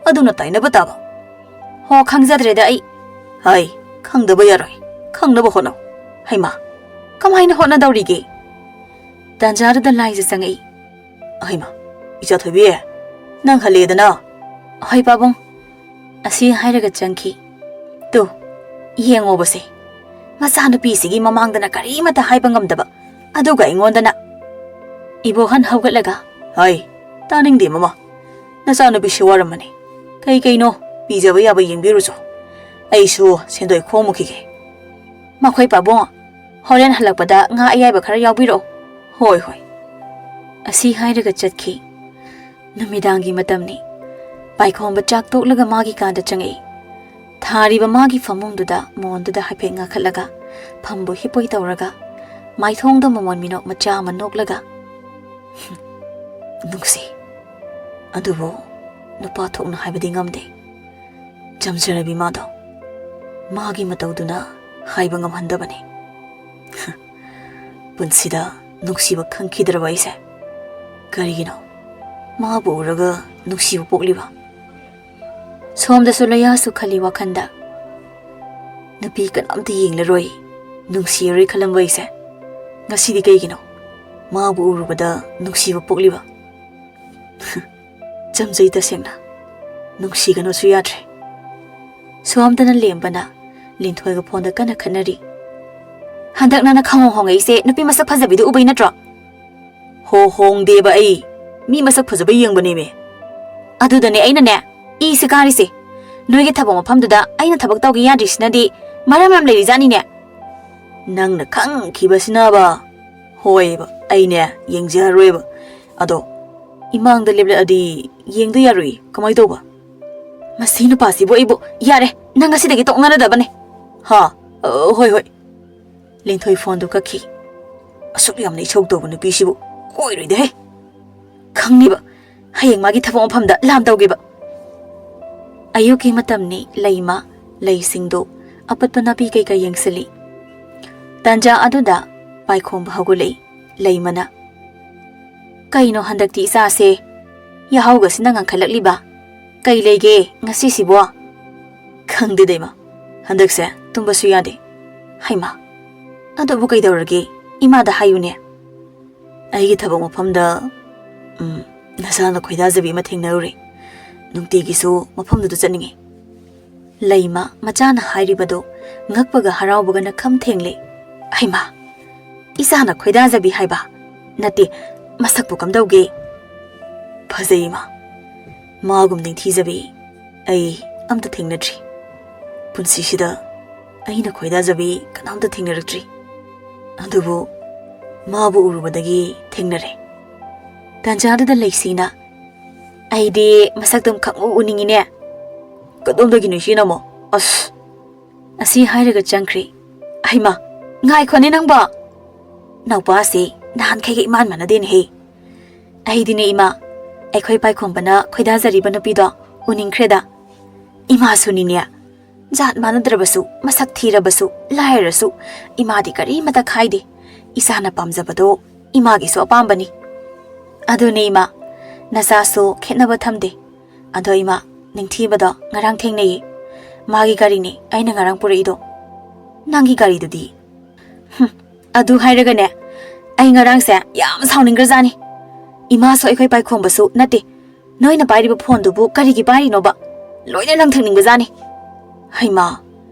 ꯑꯗꯨꯅ ꯇꯥꯏꯅꯕ ꯇꯥꯕ꯫ ꯍꯣ, ꯈꯪꯖꯗ꯭ꯔꯦꯗ ꯑꯩ꯫ ꯍꯥꯏ, ꯈꯪꯗꯕ ꯌꯥꯔꯣꯏ, ꯈꯪꯅꯕ ꯍꯣꯠꯅꯧ꯫ ꯍꯩꯃꯥ, ꯀꯃꯥꯏꯅ ꯍꯣꯠꯅꯗꯧꯔꯤꯒꯦ? ꯇꯥꯟꯖꯥꯗꯨꯗ ꯂꯥꯏꯖ ꯆꯪꯉꯛꯏ꯫ ꯍꯩꯃꯥ, ꯏꯆꯥ ꯊꯣꯏꯕꯤ, ꯅꯪ ꯍꯜꯂꯦꯗꯅ? ꯍꯣꯏ ꯄꯥꯕꯨꯡ꯫ ꯑꯁꯤ ꯍꯥꯏꯔꯒ ꯆꯪꯈꯤ꯫ ꯇꯨ, ꯌꯦꯡꯉꯣꯕꯁꯦ, ꯃꯆꯥꯅꯨꯄꯤꯁꯤꯒꯤ ꯃꯃꯥꯡꯗꯅ ꯀꯔꯤꯃꯠꯇ ꯍꯥꯏꯕ ꯉꯝꯗꯕ, ꯑꯗꯨꯒ ꯑꯩꯉꯣꯟꯗꯅ꯫ ꯏꯕꯣꯍꯟ ꯍꯧꯒꯠꯂꯒ, ꯍꯥꯏ, ꯇꯥꯅꯤꯡꯗꯦ ꯃꯃꯥ, ꯅꯆꯥꯅꯨꯄꯤꯁꯤ ꯋꯥꯔꯝꯃꯅꯤ꯫ ꯀꯩ ꯀꯩꯅꯣ ꯄꯤꯖꯕ ꯌꯥꯕ ꯌꯦꯡꯕꯤꯔꯨꯆꯣ꯫ ꯑꯩꯁꯨ ꯁꯦꯟꯗꯣꯏ ꯈꯣꯝꯃꯨꯈꯤꯒꯦ꯫ ꯃꯈꯣꯏ ꯄꯥꯕꯨꯡ, ꯍꯣꯔꯦꯟ ꯍꯜꯂꯛꯄꯗ ꯉꯥ ꯑꯌꯥꯏꯕ ꯈꯔ ꯌꯥꯎꯕꯤꯔꯛꯑꯣ꯫ ꯍꯣꯏ, ꯍꯣꯏ꯫ ꯑꯁꯤ ꯍꯥꯏꯔꯒ ꯆꯠꯈꯤ꯫ ꯅꯨꯃꯤꯗꯥꯡꯒꯤ ꯃꯇꯝꯅꯤ꯫ ꯄꯥꯏꯈꯣꯝꯕ ꯆꯥꯛ ꯇꯣꯛꯂꯒ ꯃꯥꯒꯤ ꯀꯥꯗ ꯆꯪꯉꯛꯏ꯫ ꯊꯥꯔꯤꯕ ꯃꯥꯒꯤ ꯐꯃꯨꯡꯗꯨꯗ ꯃꯣꯟꯗꯨꯗ ꯍꯥꯏꯐꯦꯠ ꯉꯥꯈꯠꯂꯒ ꯐꯝꯕꯣꯏ ꯍꯤꯞꯄꯣꯏ ꯇꯧꯔꯒ ꯃꯥꯏꯊꯣꯡꯗ ꯃꯃꯣꯟ ꯃꯤꯅꯣꯛ ꯃꯆꯥ ꯑꯃ ꯅꯣꯛꯂꯒ, "ꯅꯨꯡꯁꯤ, ꯑꯗꯨꯕꯨ ꯅꯨꯄꯥ ꯊꯣꯛꯅ ꯍꯥꯏꯕꯗꯤ ꯉꯝꯗꯦ꯫ ꯆꯝꯖꯔꯕꯤ ꯃꯥꯗꯣ ꯃꯥꯒꯤ ꯃꯇꯧꯗꯨꯅ ꯍꯥꯏꯕ ꯉꯝꯍꯟꯗꯕꯅꯤ꯫ ꯄꯨꯟꯁꯤꯗ ꯅꯨꯡꯁꯤꯕ ꯈꯪꯈꯤꯗ꯭ꯔꯕ ꯑꯩꯁꯦ꯫ ꯀꯔꯤꯒꯤꯅꯣ ꯃꯥꯕꯨ ꯎꯔꯒ ꯅꯨꯡꯁꯤꯕ ꯄꯣꯛꯂꯤꯕ?" ꯁꯣꯝꯗꯁꯨ ꯂꯣꯌꯥꯁꯨ ꯈꯜꯂꯤ ꯋꯥꯈꯟꯗ, "ꯅꯨꯄꯤ ꯀꯅꯥꯝꯇ ꯌꯦꯡꯂꯔꯣꯏ, ꯅꯨꯡꯁꯤꯔꯔꯣꯏ ꯈꯜꯂꯝꯕ ꯑꯩꯁꯦ, ꯉꯁꯤꯗꯤ ꯀꯩꯒꯤꯅꯣ ꯃꯥꯕꯨ ꯎꯔꯨꯕꯗ ꯅꯨꯡꯁꯤꯕ ꯄꯣꯛꯂꯤꯕ?" ꯆꯝꯖꯩ ꯇꯁꯦꯡꯅ꯫ ꯅꯨꯡꯁꯤꯒꯅꯨꯁꯨ ꯌꯥꯗ꯭ꯔꯦ꯫ ꯁꯣꯝꯗꯅ ꯂꯦꯝꯕꯅ ꯂꯤꯟꯊꯣꯏꯒ ꯐꯣꯟꯗ ꯀꯟꯅ ꯈꯠꯅꯔꯤ꯫ "ꯍꯟꯗꯛ ꯅꯪꯅ ꯈꯪꯍꯣꯡ ꯍꯣꯡꯉꯛꯏꯁꯦ ꯅꯨꯄꯤ ꯃꯁꯛ ꯐꯖꯕꯤꯗꯨ ꯎꯕꯩ ꯅꯠꯇ꯭ꯔꯣ?" "ꯍꯣ, ꯍꯣꯡꯗꯦꯕ ꯑꯩ꯫ ꯃꯤ ꯃꯁꯛ ꯐꯖꯕ ꯌꯦꯡꯕꯅꯦꯃꯦ꯫" "ꯑꯗꯨꯗꯅꯦ ꯑꯩꯅꯅꯦ ꯏꯁꯦ ꯀꯥꯔꯤꯁꯦ꯫ ꯅꯣꯏꯒꯤ ꯊꯕꯛ ꯃꯐꯝꯗꯨꯗ ꯑꯩꯅ ꯊꯕꯛ ꯇꯧꯒꯦ ꯌꯥꯗ꯭ꯔꯤꯁꯤꯅꯗꯤ ꯃꯔꯝ ꯌꯥꯝ ꯂꯩꯔꯤꯖꯥꯠꯅꯤꯅꯦ꯫" "ꯅꯪꯅ ꯈꯪꯈꯤꯕꯁꯤꯅꯕ?" "ꯍꯣꯏꯕ, ꯑꯩꯅꯦ ꯌꯦꯡꯖꯔꯣꯏꯕ꯫ ꯑꯗꯣ ꯏꯃꯥꯡꯗ ꯂꯦꯞꯂꯛꯑꯗꯤ ꯌꯦꯡꯗ ꯌꯥꯔꯣꯏ꯫ ꯀꯃꯥꯏ ꯇꯧꯕ?" "ꯃꯁꯤ ꯅꯨꯄꯥꯁꯤꯕꯨ ꯑꯩꯕꯨ, ꯌꯥꯔꯦ, ꯅꯪ ꯉꯁꯤꯗꯒꯤ ꯇꯣꯛꯅꯔꯗꯕꯅꯦ꯫" "ꯍꯥ? ꯑ, ꯍꯣꯏ, ꯍꯣꯏ꯫" ꯂꯤꯟꯊꯣꯏ ꯐꯣꯟꯗꯨ ꯀꯛꯈꯤ꯫ "ꯑꯁꯨꯛ ꯌꯥꯝꯅ ꯏꯁꯧ ꯇꯧꯕ ꯅꯨꯄꯤꯁꯤꯕꯨ ꯀꯣꯏꯔꯣꯏꯗꯍꯦ꯫" "ꯈꯪꯅꯤꯕ, ꯍꯌꯦꯡ ꯃꯥꯒꯤ ꯊꯕꯛ ꯃꯐꯝꯗ ꯂꯥꯝ ꯇꯧꯒꯦꯕ꯫" ꯑꯌꯨꯛꯀꯤ ꯃꯇꯝꯅꯤ꯫ ꯂꯩꯃ ꯂꯩꯁꯤꯡꯗꯨ ꯑꯄꯠꯄ ꯅꯥꯄꯤ ꯀꯩꯀꯥ ꯌꯦꯡꯁꯤꯜꯂꯤ꯫ ꯇꯥꯟꯖꯥ ꯑꯗꯨꯗ ꯄꯥꯏꯈꯣꯝꯕ ꯍꯧꯒꯠꯂꯛꯏ꯫ ꯂꯩꯃꯅ, "ꯀꯩꯅꯣ ꯍꯟꯗꯛꯇꯤ ꯏꯆꯥꯁꯦ ꯌꯥꯍꯧꯒꯁꯤꯅ ꯉꯟꯈꯠꯂꯛꯂꯤꯕ? ꯀꯩ ꯂꯩꯒꯦ ꯉꯁꯤꯁꯤꯕꯣ?" "ꯈꯪꯗꯦꯗ ꯏꯃꯥ, ꯍꯟꯗꯛꯁꯦ ꯇꯨꯝꯕꯁꯨ ꯌꯥꯗꯦ꯫" "ꯍꯩꯃꯥ, ꯑꯗꯨꯕꯨ ꯀꯩꯗꯧꯔꯒꯦ? ꯏꯃꯥꯗ ꯍꯥꯏꯌꯨꯅꯦ꯫" "ꯑꯩꯒꯤ ꯊꯕꯛ ꯃꯐꯝꯗ, ꯎꯝ, ꯅꯁꯥꯅ ꯈꯣꯏꯗꯥꯖꯕꯤ ꯑꯃ ꯊꯦꯡꯅꯔꯨꯔꯦ꯫ ꯅꯨꯡꯇꯤꯒꯤꯁꯨ ꯃꯐꯝꯗꯨꯗ ꯆꯠꯅꯤꯡꯉꯤ꯫" ꯂꯩꯃ ꯃꯆꯥꯅ ꯍꯥꯏꯔꯤꯕꯗꯨ ꯉꯛꯄꯒ ꯍꯔꯥꯎꯕꯒꯅ ꯈꯝ ꯊꯦꯡꯂꯦ꯫ "ꯍꯩꯃꯥ, ꯏꯆꯥꯅ ꯈꯣꯏꯗꯥꯖꯕꯤ ꯍꯥꯏꯕ? ꯅꯠꯇꯦ, ꯃꯁꯛꯄꯨ ꯀꯝꯗꯧꯒꯦ?" "ꯐꯖꯩ ꯏꯃꯥ꯫ ꯃꯥꯒꯨꯝ ꯅꯤꯡꯊꯤꯖꯕꯤ ꯑꯩ ꯑꯝꯇ ꯊꯦꯡꯅꯗ꯭ꯔꯤ꯫ ꯄꯨꯟꯁꯤꯁꯤꯗ ꯑꯩꯅ ꯈꯣꯏꯗꯥꯖꯕꯤ ꯀꯅꯥꯝꯇ ꯊꯦꯡꯅꯔꯛꯇ꯭ꯔꯤ꯫ ꯑꯗꯨꯕꯨ ꯃꯥꯕꯨ ꯎꯔꯨꯕꯗꯒꯤ ꯊꯦꯡꯅꯔꯦ꯫" ꯇꯥꯟꯖꯥꯗꯨꯗ ꯂꯩꯁꯤꯅ, "ꯑꯩꯗꯤ ꯃꯁꯛꯇꯨꯝ ꯈꯪꯎ ꯎꯅꯤꯡꯉꯤꯅꯦ꯫" "ꯀꯗꯣꯝꯗꯒꯤꯅꯣ ꯏꯆꯦꯅ ꯑꯃꯨꯛ? ꯑꯁ!" ꯑꯁꯤ ꯍꯥꯏꯔꯒ ꯆꯪꯈ꯭ꯔꯦ꯫ "ꯍꯩꯃꯥ, ꯉꯥꯏꯈꯣꯅꯦ ꯅꯪꯕꯣ! ꯅꯥꯎꯄꯥꯁꯦ ꯅꯍꯥꯟꯈꯩꯒ ꯏꯃꯥꯟ ꯃꯥꯟꯅꯗꯦꯅꯦꯍꯦ꯫ ꯑꯩꯗꯤꯅꯦ ꯏꯃꯥ, ꯑꯩꯈꯣꯏ ꯄꯥꯏꯈꯣꯝꯕꯅ ꯈꯣꯏꯗꯥꯖꯔꯤꯕ ꯅꯨꯄꯤꯗꯣ ꯎꯅꯤꯡꯈ꯭ꯔꯦꯗ꯫ ꯏꯃꯥꯁꯨꯅꯤꯅꯦ, ꯖꯥꯠ ꯃꯥꯟꯅꯗ꯭ꯔꯕꯁꯨ, ꯃꯁꯛ ꯊꯤꯔꯕꯁꯨ, ꯂꯥꯏꯔꯁꯨ, ꯏꯃꯥꯗꯤ ꯀꯔꯤꯃꯇ ꯈꯥꯏꯗꯦ꯫ ꯏꯆꯥꯅ ꯄꯥꯝꯖꯕꯗꯣ ꯏꯃꯥꯒꯤꯁꯨ ꯑꯄꯥꯝꯕꯅꯤ꯫ ꯑꯗꯨꯅꯦ ꯏꯃꯥ, ꯅꯆꯥꯁꯨ ꯈꯦꯠꯅꯕ ꯊꯝꯗꯦ꯫ ꯑꯗꯣ ꯏꯃꯥ, ꯅꯤꯡꯊꯤꯕꯗꯣ ꯉꯔꯥꯡ ꯊꯦꯡꯅꯩꯌꯦ꯫ ꯃꯥꯒꯤ ꯒꯥꯔꯤꯅꯦ ꯑꯩꯅ ꯉꯔꯥꯡ ꯄꯨꯔꯛꯏꯗꯣ꯫ ꯅꯪꯒꯤ ꯒꯥꯔꯤꯗꯨꯗꯤ?" "ꯍꯨꯝ, ꯑꯗꯨ ꯍꯥꯏꯔꯒꯅꯦ, ꯑꯩ ꯉꯔꯥꯡꯁꯦ ꯌꯥꯝ ꯁꯥꯎꯅꯤꯡꯈ꯭ꯔꯖꯥꯠꯅꯤ꯫ ꯏꯃꯥꯁꯨ ꯑꯩꯈꯣꯏ ꯄꯥꯏꯈꯣꯝꯕꯁꯨ ꯅꯠꯇꯦ꯫ ꯅꯣꯏꯅ ꯄꯥꯏꯔꯤꯕ ꯐꯣꯟꯗꯨꯕꯨ ꯀꯔꯤꯒꯤ ꯄꯥꯏꯔꯤꯅꯣꯕ? ꯂꯣꯏꯅ ꯂꯪꯊꯣꯛꯅꯤꯡꯕꯖꯥꯠꯅꯤ꯫" "ꯍꯩꯃꯥ,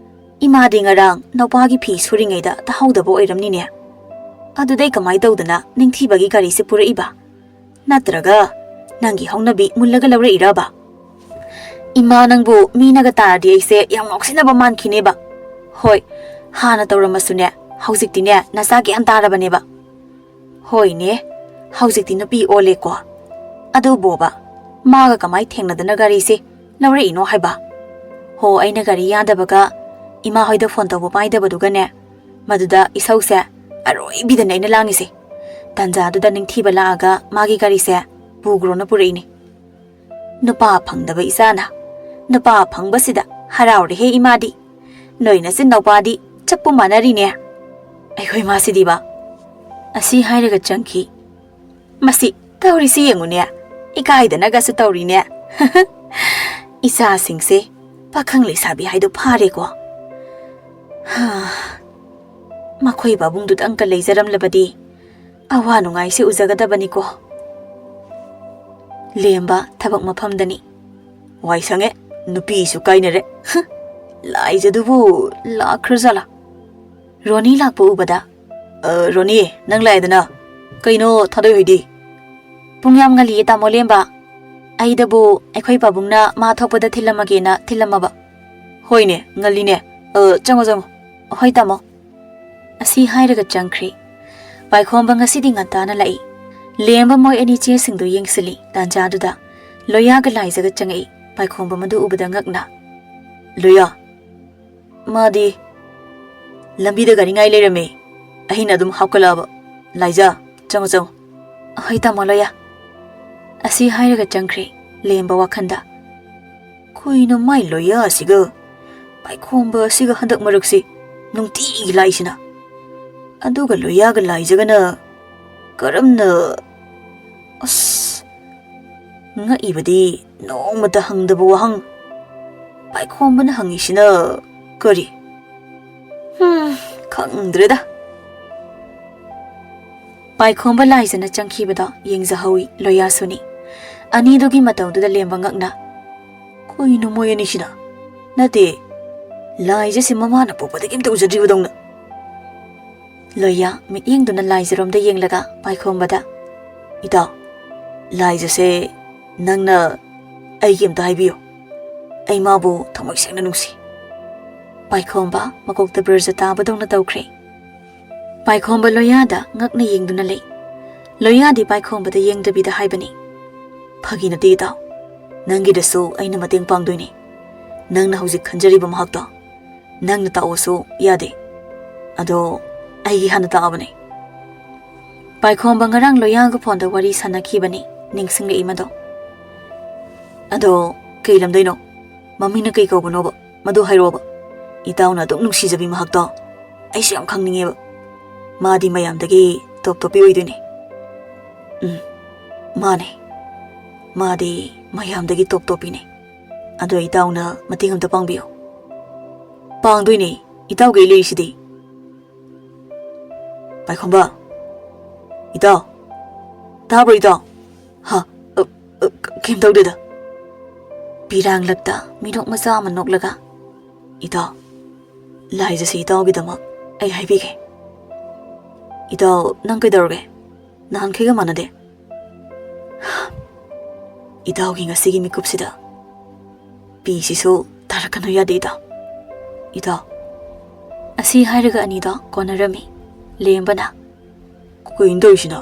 ꯏꯃꯥꯗꯤ ꯉꯔꯥꯡ ꯅꯧꯄꯥꯒꯤ ꯐꯤ ꯁꯨꯔꯤꯉꯩꯗ ꯇꯥꯍꯧꯗꯕ ꯑꯣꯏꯔꯝꯅꯤꯅꯦ꯫ ꯑꯗꯨꯗꯩ ꯀꯃꯥꯏ ꯇꯧꯗꯅ ꯅꯤꯡꯊꯤꯕꯒꯤ ꯒꯥꯔꯤꯁꯦ ꯄꯨꯔꯛꯏꯕ? ꯅꯠꯇ꯭ꯔꯒ ꯅꯪꯒꯤ ꯍꯧꯅꯕꯤ ꯃꯨꯜꯂꯒ ꯂꯧꯔꯛꯏꯔꯕ?" "ꯏꯃꯥ, ꯅꯪꯕꯨ ꯃꯤꯅꯒ ꯇꯥꯔꯗꯤ ꯑꯩꯁꯦ ꯌꯥꯝ ꯉꯥꯎꯁꯤꯟꯅꯕ ꯃꯥꯟꯈꯤꯅꯦꯕ꯫ ꯍꯣꯏ, ꯍꯥꯟꯅ ꯇꯧꯔꯝꯃꯁꯨꯅꯦ, ꯍꯧꯖꯤꯛꯇꯤꯅꯦ ꯅꯆꯥ ꯒ꯭ꯌꯥꯟ ꯇꯥꯔꯕꯅꯦꯕ꯫ ꯍꯣꯏꯅꯦ, ꯍꯧꯖꯤꯛꯇꯤ ꯅꯨꯄꯤ ꯑꯣꯜꯂꯦꯀꯣ꯫ ꯑꯗꯨꯕꯣꯕ, ꯃꯥꯒ ꯀꯃꯥꯏ ꯊꯦꯡꯅꯗꯅ ꯒꯥꯔꯤꯁꯦ ꯂꯧꯔꯛꯏꯅꯣ ꯍꯥꯏꯕ? ꯍꯣ, ꯑꯩꯅ ꯒꯥꯔꯤ ꯌꯥꯗꯕꯒ ꯏꯃꯥ ꯍꯣꯏꯗ ꯐꯣꯟ ꯇꯧꯕ ꯄꯥꯏꯗꯕꯗꯨꯒꯅꯦ, ꯃꯗꯨꯗ ꯏꯁꯧꯁꯦ ꯑꯔꯣꯏꯕꯤꯗꯅꯦ ꯑꯩꯅ ꯂꯥꯡꯉꯤꯁꯦ꯫ ꯇꯥꯟꯖꯥꯗꯨꯗ ꯅꯤꯡꯊꯤꯕ ꯂꯥꯛꯑꯒ ꯃꯥꯒꯤ ꯒꯥꯔꯤꯁꯦ ꯄꯨꯈ꯭ꯔꯣꯅ ꯄꯨꯔꯛꯏꯅꯤ꯫ ꯅꯨꯄꯥ ꯐꯪꯗꯕ ꯏꯆꯥꯅ ꯅꯨꯄꯥ ꯐꯪꯕꯁꯤꯗ ꯍꯔꯥꯎꯔꯦꯍꯦ ꯏꯃꯥꯗꯤ꯫ ꯅꯣꯏ ꯅꯆꯤꯟ ꯅꯧꯄꯥꯗꯤ ꯆꯞꯄꯨ ꯃꯥꯟꯅꯔꯤꯅꯦ꯫ ꯑꯩꯈꯣꯏ ꯃꯥꯁꯤꯗꯤꯕ꯫ ꯑꯁꯤ ꯍꯥꯏꯔꯒ ꯆꯪꯈꯤ꯫ ꯃꯁꯤ ꯇꯧꯔꯤꯁꯤ ꯌꯦꯡꯉꯨꯅꯦ, ꯏꯀꯥꯏꯗꯅꯒꯁꯨ ꯇꯧꯔꯤꯅꯦ꯫ ꯏꯆꯥꯁꯤꯡꯁꯦ ꯄꯥꯈꯪ ꯂꯩꯁꯥꯕꯤ ꯍꯥꯏꯗꯣ ꯐꯥꯔꯦꯀꯣ꯫ ꯍꯥ, ꯃꯈꯣꯏ ꯄꯥꯕꯨꯡꯗꯨꯗꯪꯀ ꯂꯩꯖꯔꯝꯂꯕꯗꯤ ꯑꯋꯥ ꯅꯨꯡꯉꯥꯏꯁꯦ ꯎꯖꯒꯗꯕꯅꯤꯀꯣ꯫ ꯂꯦꯝꯕ ꯊꯕꯛ ꯃꯐꯝꯗꯅꯤ꯫ ꯋꯥꯏ ꯁꯪꯉꯦ, ꯅꯨꯄꯤꯁꯨ ꯀꯥꯏꯅꯔꯦ꯫ ꯍ, ꯂꯥꯏꯖꯗꯨꯕꯨ ꯂꯥꯛꯈ꯭ꯔꯖꯥꯠꯂꯥ? ꯔꯣꯅꯤ ꯂꯥꯛꯄ ꯎꯕꯗ, "ꯑ, ꯔꯣꯅꯤ, ꯅꯪ ꯂꯥꯛꯑꯦꯗꯅ꯫ ꯀꯩꯅꯣ ꯊꯥꯗꯣꯏ ꯍꯣꯏꯗꯤ?" "ꯄꯨꯡ ꯌꯥꯝ ꯉꯜꯂꯤꯌꯦ, ꯇꯥꯃꯣ ꯂꯦꯝꯕ꯫ ꯑꯩꯗꯕꯨ ꯑꯩꯈꯣꯏ ꯄꯥꯕꯨꯡꯅ ꯃꯥ ꯊꯣꯛꯄꯗ ꯊꯤꯜꯂꯝꯃꯒꯦꯅ ꯊꯤꯜꯂꯝꯃꯕ꯫" "ꯍꯣꯏꯅꯦ, ꯉꯜꯂꯤꯅꯦ꯫ ꯑ, ꯆꯪꯉꯣ, ꯆꯪꯉꯣ꯫" "ꯍꯣꯏ, ꯇꯥꯃꯣ꯫" ꯑꯁꯤ ꯍꯥꯏꯔꯒ ꯆꯪꯈ꯭ꯔꯦ꯫ ꯄꯥꯏꯈꯣꯝꯕ ꯉꯁꯤꯗꯤ ꯉꯟꯇꯥꯅ ꯂꯥꯛꯏ꯫ ꯂꯦꯝꯕ ꯃꯣꯏ ꯑꯅꯤ ꯆꯦꯁꯤꯡꯗꯨ ꯌꯦꯡꯁꯤꯜꯂꯤ꯫ ꯇꯥꯟꯖꯥꯗꯨꯗ ꯂꯣꯌꯥꯒ ꯂꯥꯏꯖꯒ ꯆꯪꯉꯛꯏ꯫ ꯄꯥꯏꯈꯣꯝꯕ ꯃꯗꯨ ꯎꯕꯗ ꯉꯛꯅ, "ꯂꯣꯌꯥ, ꯃꯥꯗꯤ ꯂꯝꯕꯤꯗ ꯒꯥꯔꯤ ꯉꯥꯏ ꯂꯩꯔꯝꯃꯦ꯫ ꯑꯩꯅ ꯑꯗꯨꯝ ꯍꯥꯞꯀꯠꯂꯛꯑꯕ꯫ ꯂꯥꯏꯖ, ꯆꯪꯉꯣ, ꯆꯪꯉꯣ꯫" "ꯑꯍꯣꯏ, ꯇꯥꯃꯣ ꯂꯣꯌꯥ꯫" ꯑꯁꯤ ꯍꯥꯏꯔꯒ ꯆꯪꯈ꯭ꯔꯦ ꯂꯦꯝꯕ ꯋꯥꯈꯟꯗ꯫ "ꯀꯩꯅꯣ ꯃꯥꯏ ꯂꯣꯌꯥ ꯑꯁꯤꯒ ꯄꯥꯏꯈꯣꯝꯕ ꯑꯁꯤꯒ ꯍꯟꯗꯛ ꯃꯔꯛꯁꯤ ꯅꯨꯡꯇꯤꯒꯤ ꯂꯥꯛꯏꯁꯤꯅ? ꯑꯗꯨꯒ ꯂꯣꯌꯥꯒ ꯂꯥꯏꯖꯒꯅ ꯀꯔꯝꯅ? ꯑꯁ, ꯉꯛꯏꯕꯗꯤ ꯅꯣꯡꯃꯇ ꯍꯪꯗꯕ ꯋꯥꯍꯪ ꯄꯥꯏꯈꯣꯝꯕꯅ ꯍꯪꯉꯤꯁꯤꯅ ꯀꯔꯤ? ꯍꯝ, ꯈꯪꯗ꯭ꯔꯦꯗ꯫" ꯄꯥꯏꯈꯣꯝꯕ ꯂꯥꯏꯖꯅ ꯆꯪꯈꯤꯕꯗꯣ ꯌꯦꯡꯖꯍꯧꯏ ꯂꯣꯌꯥꯁꯨꯅꯤ꯫ ꯑꯅꯤꯗꯨꯒꯤ ꯃꯇꯧꯗꯨꯗ ꯂꯦꯝꯕ ꯉꯛꯅ, "ꯀꯩꯅꯣ ꯃꯣꯏ ꯑꯅꯤꯁꯤꯅ? ꯅꯠꯇꯦ, ꯂꯥꯏꯖꯁꯤ ꯃꯃꯥꯅ ꯄꯣꯛꯄꯗꯒꯤ ꯑꯝꯇ ꯎꯖꯗ꯭ꯔꯤꯕꯗꯧꯅ꯫" ꯂꯣꯌꯥ ꯃꯤꯠꯌꯦꯡꯗꯨꯅ ꯂꯥꯏꯖꯔꯣꯝꯗ ꯌꯦꯡꯂꯒ ꯄꯥꯏꯈꯣꯝꯕꯗ, "ꯏꯇꯥꯎ, ꯂꯥꯏꯖꯁꯦ ꯅꯪꯅ ꯑꯩꯒꯤ ꯑꯝꯇ ꯍꯥꯏꯕꯤꯌꯨ꯫ ꯑꯩ ꯃꯥꯕꯨ ꯊꯃꯣꯏ ꯁꯦꯡꯅ ꯅꯨꯡꯁꯤ꯫" ꯄꯥꯏꯈꯣꯝꯕ ꯃꯀꯣꯛꯇ ꯕ꯭ꯔꯖ ꯇꯥꯕꯗꯧꯅ ꯇꯧꯈ꯭ꯔꯦ꯫ ꯄꯥꯏꯈꯣꯝꯕ ꯂꯣꯌꯥꯗ ꯉꯛꯅ ꯌꯦꯡꯗꯨꯅ ꯂꯩ꯫ ꯂꯣꯌꯥꯗꯤ ꯄꯥꯏꯈꯣꯝꯕꯗ ꯌꯦꯡꯗꯕꯤꯗ ꯍꯥꯏꯕꯅꯤ, "ꯐꯥꯒꯤ ꯅꯠꯇꯦ ꯏꯇꯥꯎ, ꯅꯪꯒꯤꯗꯁꯨ ꯑꯩꯅ ꯃꯇꯦꯡ ꯄꯥꯡꯗꯣꯏꯅꯦ꯫ ꯅꯪꯅ ꯍꯧꯖꯤꯛ ꯈꯟꯖꯔꯤꯕ ꯃꯍꯥꯛꯇꯣ ꯅꯪꯅ ꯇꯥꯛꯑꯣꯁꯨ ꯌꯥꯗꯦ꯫ ꯑꯗꯣ ꯑꯩꯒꯤ ꯍꯥꯟꯅ ꯇꯥꯛꯑꯕꯅꯦ꯫" ꯄꯥꯏꯈꯣꯝꯕ ꯉꯔꯥꯡ ꯂꯣꯌꯥꯒ ꯐꯣꯟꯗ ꯋꯥꯔꯤ ꯁꯥꯟꯅꯈꯤꯕꯅꯤ, ꯅꯤꯡꯁꯤꯡꯂꯛꯏ ꯃꯗꯣ꯫ "ꯑꯗꯣ ꯀꯩ ꯂꯝꯗꯩꯅꯣ? ꯃꯃꯤꯡꯅ ꯀꯩ ꯀꯧꯕꯅꯣꯕ? ꯃꯗꯨ ꯍꯥꯏꯔꯛꯑꯣꯕ꯫ ꯏꯇꯥꯎꯅ ꯑꯗꯨꯛ ꯅꯨꯡꯁꯤꯖꯕꯤ ꯃꯍꯥꯛꯇꯣ ꯑꯩꯁꯨ ꯌꯥꯝ ꯈꯪꯅꯤꯡꯉꯦꯕ꯫ ꯃꯥꯗꯤ ꯃꯌꯥꯝꯗꯒꯤ ꯇꯣꯞ ꯇꯣꯞꯄꯤ ꯑꯣꯏꯗꯣꯏꯅꯦ꯫" "ꯎꯝ, ꯃꯥꯅꯦ꯫ ꯃꯥꯗꯤ ꯃꯌꯥꯝꯗꯒꯤ ꯇꯣꯞ ꯇꯣꯞꯄꯤꯅꯦ꯫ ꯑꯗꯣ ꯏꯇꯥꯎꯅ ꯃꯇꯦꯡ ꯑꯝꯇ ꯄꯥꯡꯕꯤꯌꯨ꯫" "ꯄꯥꯡꯗꯣꯏꯅꯦ, ꯏꯇꯥꯎꯒꯤ ꯑꯩ ꯂꯩꯔꯤꯁꯤꯗꯤ꯫" "ꯄꯥꯏꯈꯣꯝꯕ, ꯏꯇꯥꯎ, ꯇꯥꯕ꯭ꯔꯣ ꯏꯇꯥꯎ?" "ꯍꯥ? ꯑ, ꯑ, ꯀ-, ꯀꯩꯝ ꯇꯧꯗꯦꯗ꯫" ꯄꯤꯔꯥꯡꯂꯛꯇ ꯃꯤꯅꯣꯛ ꯃꯆꯥ ꯑꯃ ꯅꯣꯛꯂꯒ, "ꯏꯇꯥꯎ, ꯂꯥꯏꯖꯁꯤ ꯏꯇꯥꯎꯒꯤꯗꯃꯛ ꯑꯩ ꯍꯥꯏꯕꯤꯒꯦ꯫" "ꯏꯇꯥꯎ, ꯅꯪ ꯀꯩꯗꯧꯔꯒꯦ? ꯅꯍꯥꯟꯈꯩꯒ ꯃꯥꯟꯅꯗꯦ꯫" "ꯏꯇꯥꯎꯒꯤ ꯉꯁꯤꯒꯤ ꯃꯤꯀꯨꯞꯁꯤꯗ ꯄꯤꯁꯤꯁꯨ ꯇꯥꯔꯛꯀꯅꯨ ꯌꯥꯗꯦ ꯏꯇꯥꯎ꯫ ꯏꯇꯥꯎ꯫" ꯑꯁꯤ ꯍꯥꯏꯔꯒ ꯑꯅꯤꯗꯣ ꯀꯣꯟꯅꯔꯝꯃꯤ꯫ ꯂꯦꯝꯕꯅ, "ꯀꯩꯅꯣ ꯇꯧꯔꯤꯁꯤꯅ?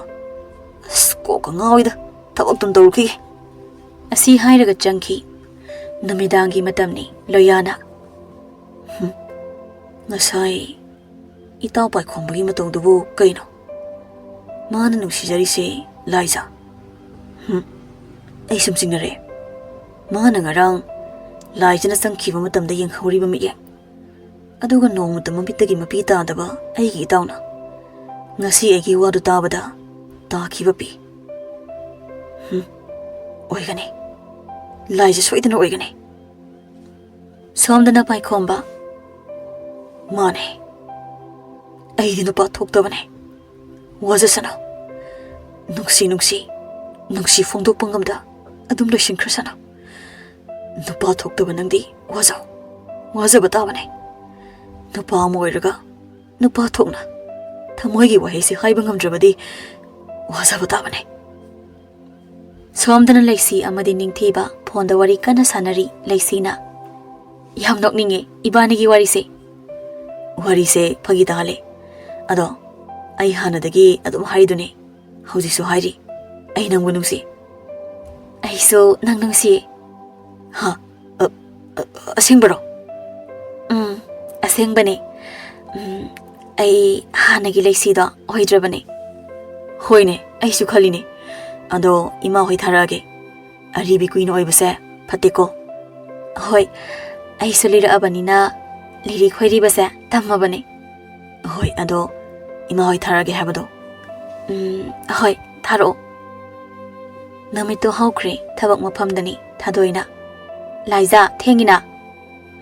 ꯑꯁ, ꯀꯣꯛꯀ ꯉꯥꯎꯏꯗ, ꯊꯕꯛꯇꯨꯝ ꯇꯧꯔꯨꯈꯤꯒꯦ꯫" ꯑꯁꯤ ꯍꯥꯏꯔꯒ ꯆꯪꯈꯤ꯫ ꯅꯨꯃꯤꯗꯥꯡꯒꯤ ꯃꯇꯝꯅꯤ꯫ ꯂꯣꯌꯥꯅ, "ꯍꯨꯝ, ꯉꯁꯥꯏ ꯏꯇꯥꯎ ꯄꯥꯏꯈꯣꯝꯕꯒꯤ ꯃꯇꯧꯗꯨꯕꯨ ꯀꯩꯅꯣ? ꯃꯥꯅ ꯅꯨꯡꯁꯤꯖꯔꯤꯁꯦ ꯂꯥꯏꯖ? ꯍꯨꯝ, ꯑꯩ ꯁꯨꯝ ꯆꯤꯡꯅꯔꯦ꯫ ꯃꯥꯅ ꯉꯔꯥꯡ ꯂꯥꯏꯖꯅ ꯆꯪꯈꯤꯕ ꯃꯇꯝꯗ ꯌꯦꯡꯍꯧꯔꯤꯕ ꯃꯤꯠꯌꯦꯡ, ꯑꯗꯨꯒ ꯅꯣꯡꯃꯇ ꯃꯃꯤꯠꯇꯒꯤ ꯃꯄꯤ ꯇꯥꯗꯕ ꯑꯩꯒꯤ ꯏꯇꯥꯎꯅ ꯉꯁꯤ ꯑꯩꯒꯤ ꯋꯥꯗꯨ ꯇꯥꯕꯗ ꯇꯥꯈꯤꯕ ꯄꯤ꯫ ꯍꯨꯝ, ꯑꯣꯏꯒꯅꯤ꯫ ꯂꯥꯏꯖ ꯁꯣꯏꯗꯅ ꯑꯣꯏꯒꯅꯤ꯫" ꯁꯣꯝꯗꯅ ꯄꯥꯏꯈꯣꯝꯕ, "ꯃꯥꯅꯦ, ꯑꯩꯗꯤ ꯅꯨꯄꯥ ꯊꯣꯛꯇꯕꯅꯦ꯫ ꯋꯥꯖꯁꯅꯨ꯫ ꯅꯨꯡꯁꯤ ꯅꯨꯡꯁꯤ, ꯅꯨꯡꯁꯤ ꯐꯣꯡꯗꯣꯛꯄ ꯉꯝꯗ ꯑꯗꯨꯝ ꯂꯣꯏꯁꯤꯟꯈ꯭ꯔꯁꯅꯨ꯫ ꯅꯨꯄꯥ ꯊꯣꯛꯇꯕ ꯅꯪꯗꯤ ꯋꯥꯖꯧ꯫ ꯋꯥꯖꯕ ꯇꯥꯕꯅꯦ꯫ ꯅꯨꯄꯥ ꯑꯃ ꯑꯣꯏꯔꯒ ꯅꯨꯄꯥ ꯊꯣꯛꯅ ꯊꯃꯣꯏꯒꯤ ꯋꯥꯍꯩꯁꯤ ꯍꯥꯏꯕ ꯉꯝꯗ꯭ꯔꯕꯗꯤ ꯋꯥꯖꯕ ꯇꯥꯕꯅꯦ꯫" ꯁꯣꯝꯗꯅ ꯂꯩꯁꯤ ꯑꯃꯗꯤ ꯅꯤꯡꯊꯤꯕ ꯐꯣꯟꯗ ꯋꯥꯔꯤ ꯀꯟꯅ ꯁꯥꯟꯅꯔꯤ꯫ ꯂꯩꯁꯤꯅ, "ꯌꯥꯝ ꯅꯣꯛꯅꯤꯡꯉꯦ ꯏꯕꯥꯅꯤꯒꯤ ꯋꯥꯔꯤꯁꯦ꯫" "ꯋꯥꯔꯤꯁꯦ ꯐꯥꯒꯤ ꯇꯥꯍꯜꯂꯦ꯫ ꯑꯗꯣ ꯑꯩ ꯍꯥꯟꯅꯗꯒꯤ ꯑꯗꯨꯝ ꯍꯥꯏꯔꯤꯗꯨꯅꯤ, ꯍꯧꯖꯤꯛꯁꯨ ꯍꯥꯏꯔꯤ, ꯑꯩ ꯅꯪꯕꯨ ꯅꯨꯡꯁꯤ꯫ ꯑꯩꯁꯨ ꯅꯪ ꯅꯨꯡꯁꯤ꯫ ꯍꯥ? ꯑ, ꯑ, ꯑꯁꯦꯡꯕꯔꯣ? ꯎꯝ, ꯑꯁꯦꯡꯕꯅꯦ꯫ ꯎꯝ, ꯑꯩ ꯍꯥꯟꯅꯒꯤ ꯂꯩꯁꯤꯗꯣ ꯑꯣꯏꯗ꯭ꯔꯕꯅꯦ꯫ ꯍꯣꯏꯅꯦ, ꯑꯩꯁꯨ ꯈꯜꯂꯤꯅꯦ꯫ ꯑꯗꯣ ꯏꯃꯥ ꯍꯣꯏ ꯊꯥꯔꯛꯑꯒꯦ꯫ ꯑꯔꯤꯕꯤ ꯀꯨꯏꯅ ꯑꯣꯏꯕꯁꯦ ꯐꯠꯇꯦꯀꯣ꯫ ꯍꯣꯏ, ꯑꯩꯁꯨ ꯂꯤꯔꯛꯑꯕꯅꯤꯅ ꯂꯤꯔꯤ ꯈꯣꯏꯔꯤꯕꯁꯦ ꯇꯝꯃꯕꯅꯦ꯫ ꯍꯣꯏ, ꯑꯗꯣ ꯏꯃꯥ ꯍꯣꯏ ꯊꯥꯔꯛꯑꯒꯦ ꯍꯥꯏꯕꯗꯣ꯫ ꯎꯝ, ꯍꯣꯏ, ꯊꯥꯔꯛꯑꯣ꯫ ꯅꯨꯃꯤꯠꯇꯣ ꯍꯧꯈ꯭ꯔꯦ, ꯊꯕꯛ ꯃꯐꯝꯗꯅꯤ ꯊꯥꯗꯣꯏꯅ꯫ "ꯂꯥꯏꯖꯥ, ꯊꯦꯡꯉꯤꯅ?"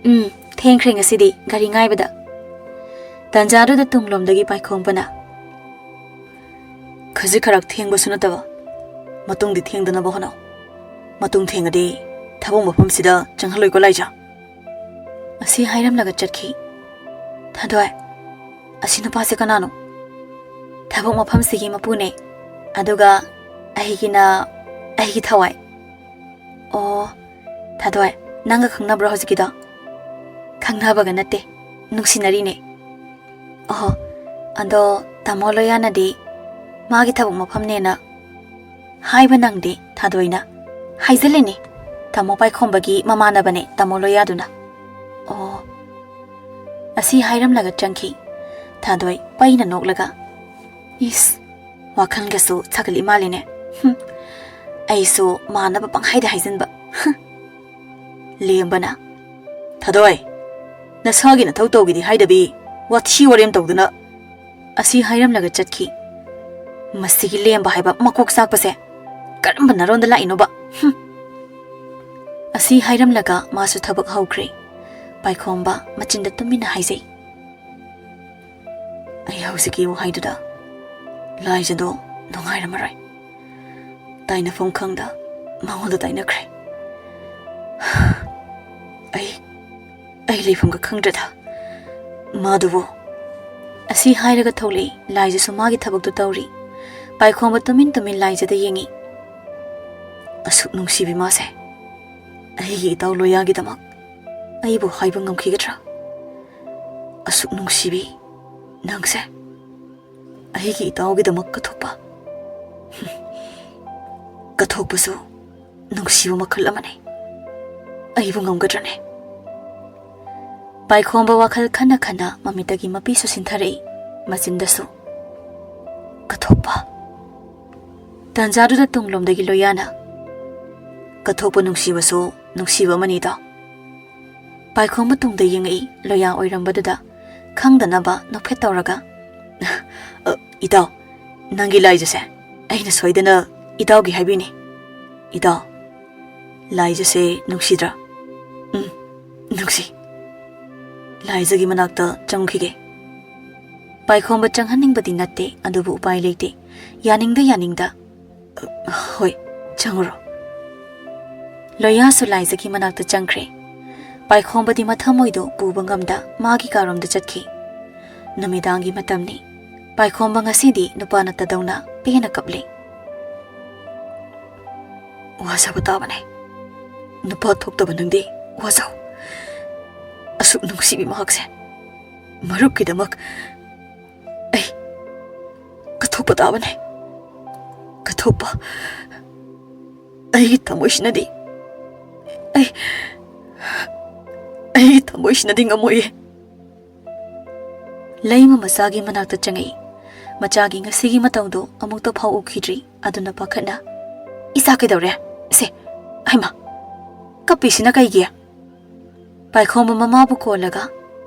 "ꯎꯝ, ꯊꯦꯡꯈ꯭ꯔꯦ ꯉꯁꯤꯗꯤ ꯒꯥꯔꯤ ꯉꯥꯏꯕꯗ"꯫ ꯇꯥꯟꯖꯥꯗꯨꯗ ꯇꯨꯡꯂꯣꯝꯗꯒꯤ ꯄꯥꯏꯈꯣꯝꯕꯅ, "ꯈꯖꯤꯛ ꯈꯔꯛ ꯊꯦꯡꯕꯁꯨ ꯅꯠꯇꯕ, ꯃꯇꯨꯡꯗꯤ ꯊꯦꯡꯗꯅꯕ ꯍꯣꯠꯅꯧ꯫ ꯃꯇꯨꯡ ꯊꯦꯡꯉꯗꯤ ꯊꯕꯛ ꯃꯐꯝꯁꯤꯗ ꯆꯪꯍꯜꯂꯣꯏꯀꯣ, ꯂꯥꯏꯖꯥ"꯫ ꯑꯁꯤ ꯍꯥꯏꯔꯝꯂꯒ ꯆꯠꯈꯤ꯫ "ꯊꯥꯗꯣꯏ, ꯑꯁꯤ ꯅꯨꯄꯥꯁꯦ ꯀꯅꯥꯅꯣ?" "ꯊꯕꯛ ꯃꯐꯝꯁꯤꯒꯤ ꯃꯄꯨꯅꯦ꯫ ꯑꯗꯨꯒ ꯑꯩꯒꯤꯅ, ꯑꯩꯒꯤ ꯊꯋꯥꯏ"꯫ "ꯑꯣ, ꯊꯥꯗꯣꯏ, ꯅꯪꯒ ꯈꯪꯅꯕ꯭ꯔꯣ ꯍꯧꯖꯤꯛꯀꯤꯗꯣ?" "ꯈꯪꯅꯕꯒ ꯅꯠꯇꯦ, ꯅꯨꯡꯁꯤꯅꯔꯤꯅꯦ"꯫ "ꯑꯣꯍꯣ, ꯑꯗꯣ ꯇꯥꯃꯣ ꯂꯣꯌꯥꯅꯗꯤ ꯃꯥꯒꯤ ꯊꯕꯛ ꯃꯐꯝꯅꯦꯅ ꯍꯥꯏꯕ ꯅꯪꯗꯦ ꯊꯥꯗꯣꯏꯅ"꯫ "ꯍꯥꯏꯖꯜꯂꯤꯅꯦ, ꯇꯥꯃꯣ ꯄꯥꯏꯈꯣꯝꯕꯒꯤ ꯃꯃꯥꯟꯅꯕꯅꯦ ꯇꯥꯃꯣ ꯂꯣꯌꯥꯗꯨꯅ"꯫ "ꯑꯣ"꯫ ꯑꯁꯤ ꯍꯥꯏꯔꯝꯂꯒ ꯆꯪꯈꯤ꯫ ꯊꯥꯗꯣꯏ ꯄꯩꯅ ꯅꯣꯛꯂꯒ, "ꯏꯁ, ꯋꯥꯈꯜꯒꯁꯨ ꯁꯥꯒꯠꯂꯤ ꯃꯥꯜꯂꯤꯅꯦ꯫ ꯍꯨꯝ, ꯑꯩꯁꯨ ꯃꯥꯟꯅꯕ ꯄꯪꯍꯥꯏꯗ ꯍꯥꯏꯖꯤꯟꯕ꯫ ꯍꯨꯝ"꯫ ꯂꯦꯝꯕꯅ, "ꯊꯥꯗꯣꯏ, ꯅꯁꯥꯒꯤ ꯅꯊꯧ ꯇꯧꯒꯦꯗꯤ ꯍꯥꯏꯗꯕꯤ, ꯋꯥꯊꯤ ꯋꯥꯔꯦꯝ ꯇꯧꯗꯨꯅ"꯫ ꯑꯁꯤ ꯍꯥꯏꯔꯝꯂꯒ ꯆꯠꯈꯤ꯫ ꯃꯁꯤꯒꯤ ꯂꯦꯝꯕ ꯍꯥꯏꯕ ꯃꯀꯣꯛ ꯆꯥꯛꯄꯁꯦ ꯀꯔꯝꯕ ꯅꯔꯣꯟꯗ ꯂꯥꯛꯏꯅꯣꯕ? ꯍꯨꯝ꯫ ꯑꯁꯤ ꯍꯥꯏꯔꯝꯂꯒ ꯃꯥꯁꯨ ꯊꯕꯛ ꯍꯧꯈ꯭ꯔꯦ꯫ ꯄꯥꯏꯈꯣꯝꯕ ꯃꯆꯤꯟꯗ ꯇꯨꯃꯤꯟꯅ ꯍꯥꯏꯖꯩ, "ꯑꯩ ꯍꯧꯖꯤꯛꯀꯤ ꯋꯥꯍꯩꯗꯨꯗ ꯂꯥꯏꯖꯗꯣ ꯅꯨꯡꯉꯥꯏꯔꯝꯃꯔꯣꯏ꯫ ꯇꯥꯏꯅꯐꯝ ꯈꯪꯗ ꯃꯉꯣꯟꯗ ꯇꯥꯏꯅꯈ꯭ꯔꯦ꯫ ꯑꯩ, ꯑꯩ ꯂꯩꯐꯝꯒ ꯈꯪꯗ꯭ꯔꯦꯗ ꯃꯥꯗꯨꯕꯨ"꯫ ꯑꯁꯤ ꯍꯥꯏꯔꯒ ꯊꯣꯛꯂꯛꯏ꯫ ꯂꯥꯏꯖꯁꯨ ꯃꯥꯒꯤ ꯊꯕꯛꯇꯨ ꯇꯧꯔꯤ꯫ ꯄꯥꯏꯈꯣꯝꯕ ꯇꯨꯃꯤꯟ ꯇꯨꯃꯤꯟ ꯂꯥꯏꯖꯗ ꯌꯦꯡꯉꯤ꯫ "ꯑꯁꯨꯛ ꯅꯨꯡꯁꯤꯕꯤ ꯃꯥꯁꯦ ꯑꯩꯒꯤ ꯏꯇꯥꯎ ꯂꯣꯌꯥꯒꯤꯗꯃꯛ ꯑꯩꯕꯨ ꯍꯥꯏꯕ ꯉꯝꯈꯤꯒꯗ꯭ꯔꯥ? ꯑꯁꯨꯛ ꯅꯨꯡꯁꯤꯕꯤ ꯅꯪꯁꯦ"꯫ ꯑꯩꯒꯤ ꯏꯇꯥꯎꯒꯤꯗꯃꯛ ꯀꯠꯊꯣꯛꯄ? ꯀꯠꯊꯣꯛꯄꯁꯨ ꯅꯨꯡꯁꯤꯕ ꯃꯈꯜ ꯑꯃꯅꯤ꯫ ꯑꯩꯕꯨ ꯉꯝꯒꯗ꯭ꯔꯅꯦ? ꯄꯥꯏꯈꯣꯝꯕ ꯋꯥꯈꯜ ꯈꯟꯅ ꯈꯟꯅ ꯃꯃꯤꯠꯇꯒꯤ ꯃꯄꯤꯁꯨ ꯁꯤꯟꯊꯔꯛꯏ, ꯃꯆꯤꯟꯗꯁꯨ꯫ ꯀꯠꯊꯣꯛꯄ꯫ ꯇꯥꯟꯖꯥꯗꯨꯗ ꯇꯨꯡꯂꯣꯝꯗꯒꯤ ꯂꯣꯌꯥꯅ, "ꯀꯠꯊꯣꯛꯄ ꯅꯨꯡꯁꯤꯕꯁꯨ ꯅꯨꯡꯁꯤꯕ ꯑꯃꯅꯤꯗꯣ?" ꯄꯥꯏꯈꯣꯝꯕ ꯇꯨꯡꯗ ꯌꯦꯡꯉꯛꯏ, ꯂꯣꯌꯥ ꯑꯣꯏꯔꯝꯕꯗꯨꯗ ꯈꯪꯗꯅꯕ ꯅꯣꯛꯐꯦꯠ ꯇꯧꯔꯒ, "ꯑ, ꯏꯇꯥꯎ, ꯅꯪꯒꯤ ꯂꯥꯏꯖꯁꯦ ꯑꯩꯅ ꯁꯣꯏꯗꯅ ꯏꯇꯥꯎꯒꯤ ꯍꯥꯏꯕꯤꯅꯤ꯫ ꯏꯇꯥꯎ, ꯂꯥꯏꯖꯁꯦ ꯅꯨꯡꯁꯤꯗ꯭ꯔꯥ?" "ꯎꯝ, ꯅꯨꯡꯁꯤ꯫" "ꯂꯥꯏꯖꯒꯤ ꯃꯅꯥꯛꯇ ꯆꯪꯈꯤꯒꯦ꯫" ꯄꯥꯏꯈꯣꯝꯕ ꯆꯪꯍꯟꯅꯤꯡꯕꯗꯤ ꯅꯠꯇꯦ, ꯑꯗꯨꯕꯨ ꯎꯄꯥꯏ ꯂꯩꯇꯦ꯫ ꯌꯥꯅꯤꯡꯗ ꯌꯥꯅꯤꯡꯗ, "ꯍꯣꯏ, ꯆꯪꯉꯨꯔꯣ꯫" ꯂꯣꯌꯥꯁꯨ ꯂꯥꯏꯖꯒꯤ ꯃꯅꯥꯛꯇ ꯆꯪꯈ꯭ꯔꯦ꯫ ꯄꯥꯏꯈꯣꯝꯕꯗꯤ ꯃꯊꯃꯣꯏꯗꯣ ꯄꯨꯕ ꯉꯝꯗ ꯃꯥꯒꯤ ꯀꯥꯔꯣꯝꯗ ꯆꯠꯈꯤ꯫ ꯅꯨꯃꯤꯗꯥꯡꯒꯤ ꯃꯇꯝꯅꯤ꯫ ꯄꯥꯏꯈꯣꯝꯕ ꯉꯁꯤꯗꯤ ꯅꯨꯄꯥ ꯅꯠꯇꯗꯧꯅ ꯄꯦꯟꯅ ꯀꯞꯂꯦ꯫ "ꯋꯥꯖꯕ ꯇꯥꯕꯅꯦ꯫ ꯅꯨꯄꯥ ꯊꯣꯛꯇꯕ ꯅꯪꯗꯤ ꯋꯥꯖꯧ꯫ ꯑꯁꯨꯛ ꯅꯨꯡꯁꯤꯕꯤ ꯃꯍꯥꯛꯁꯦ꯫ ꯃꯔꯨꯞꯀꯤꯗꯃꯛ ꯑꯩ ꯀꯠꯊꯣꯛꯄ ꯇꯥꯕꯅꯦ꯫ ꯀꯠꯊꯣꯛꯄ꯫ ꯑꯩꯒꯤ ꯊꯃꯣꯏꯁꯤꯅꯗꯤ, ꯑꯩ, ꯑꯩꯒꯤ ꯊꯃꯣꯏꯁꯤꯅꯗꯤ ꯉꯝꯃꯣꯏꯌꯦ꯫" ꯂꯩꯃ ꯃꯆꯥꯒꯤ ꯃꯅꯥꯛꯇ ꯆꯪꯉꯛꯏ꯫ ꯃꯆꯥꯒꯤ ꯉꯁꯤꯒꯤ ꯃꯇꯧꯗꯨ ꯑꯃꯨꯛꯇ ꯐꯥꯎ ꯎꯈꯤꯗ꯭ꯔꯤ꯫ ꯑꯗꯨꯅ ꯄꯥꯈꯠꯅ, "ꯏꯆꯥ ꯀꯩꯗꯧꯔꯦ? ꯁꯦ, ꯍꯩꯃꯥ, ꯀꯞꯄꯤꯁꯤꯅ ꯀꯩꯒꯤ?" ꯄꯥꯏꯈꯣꯝꯕ ꯃꯃꯥꯕꯨ ꯀꯣꯜꯂꯒ,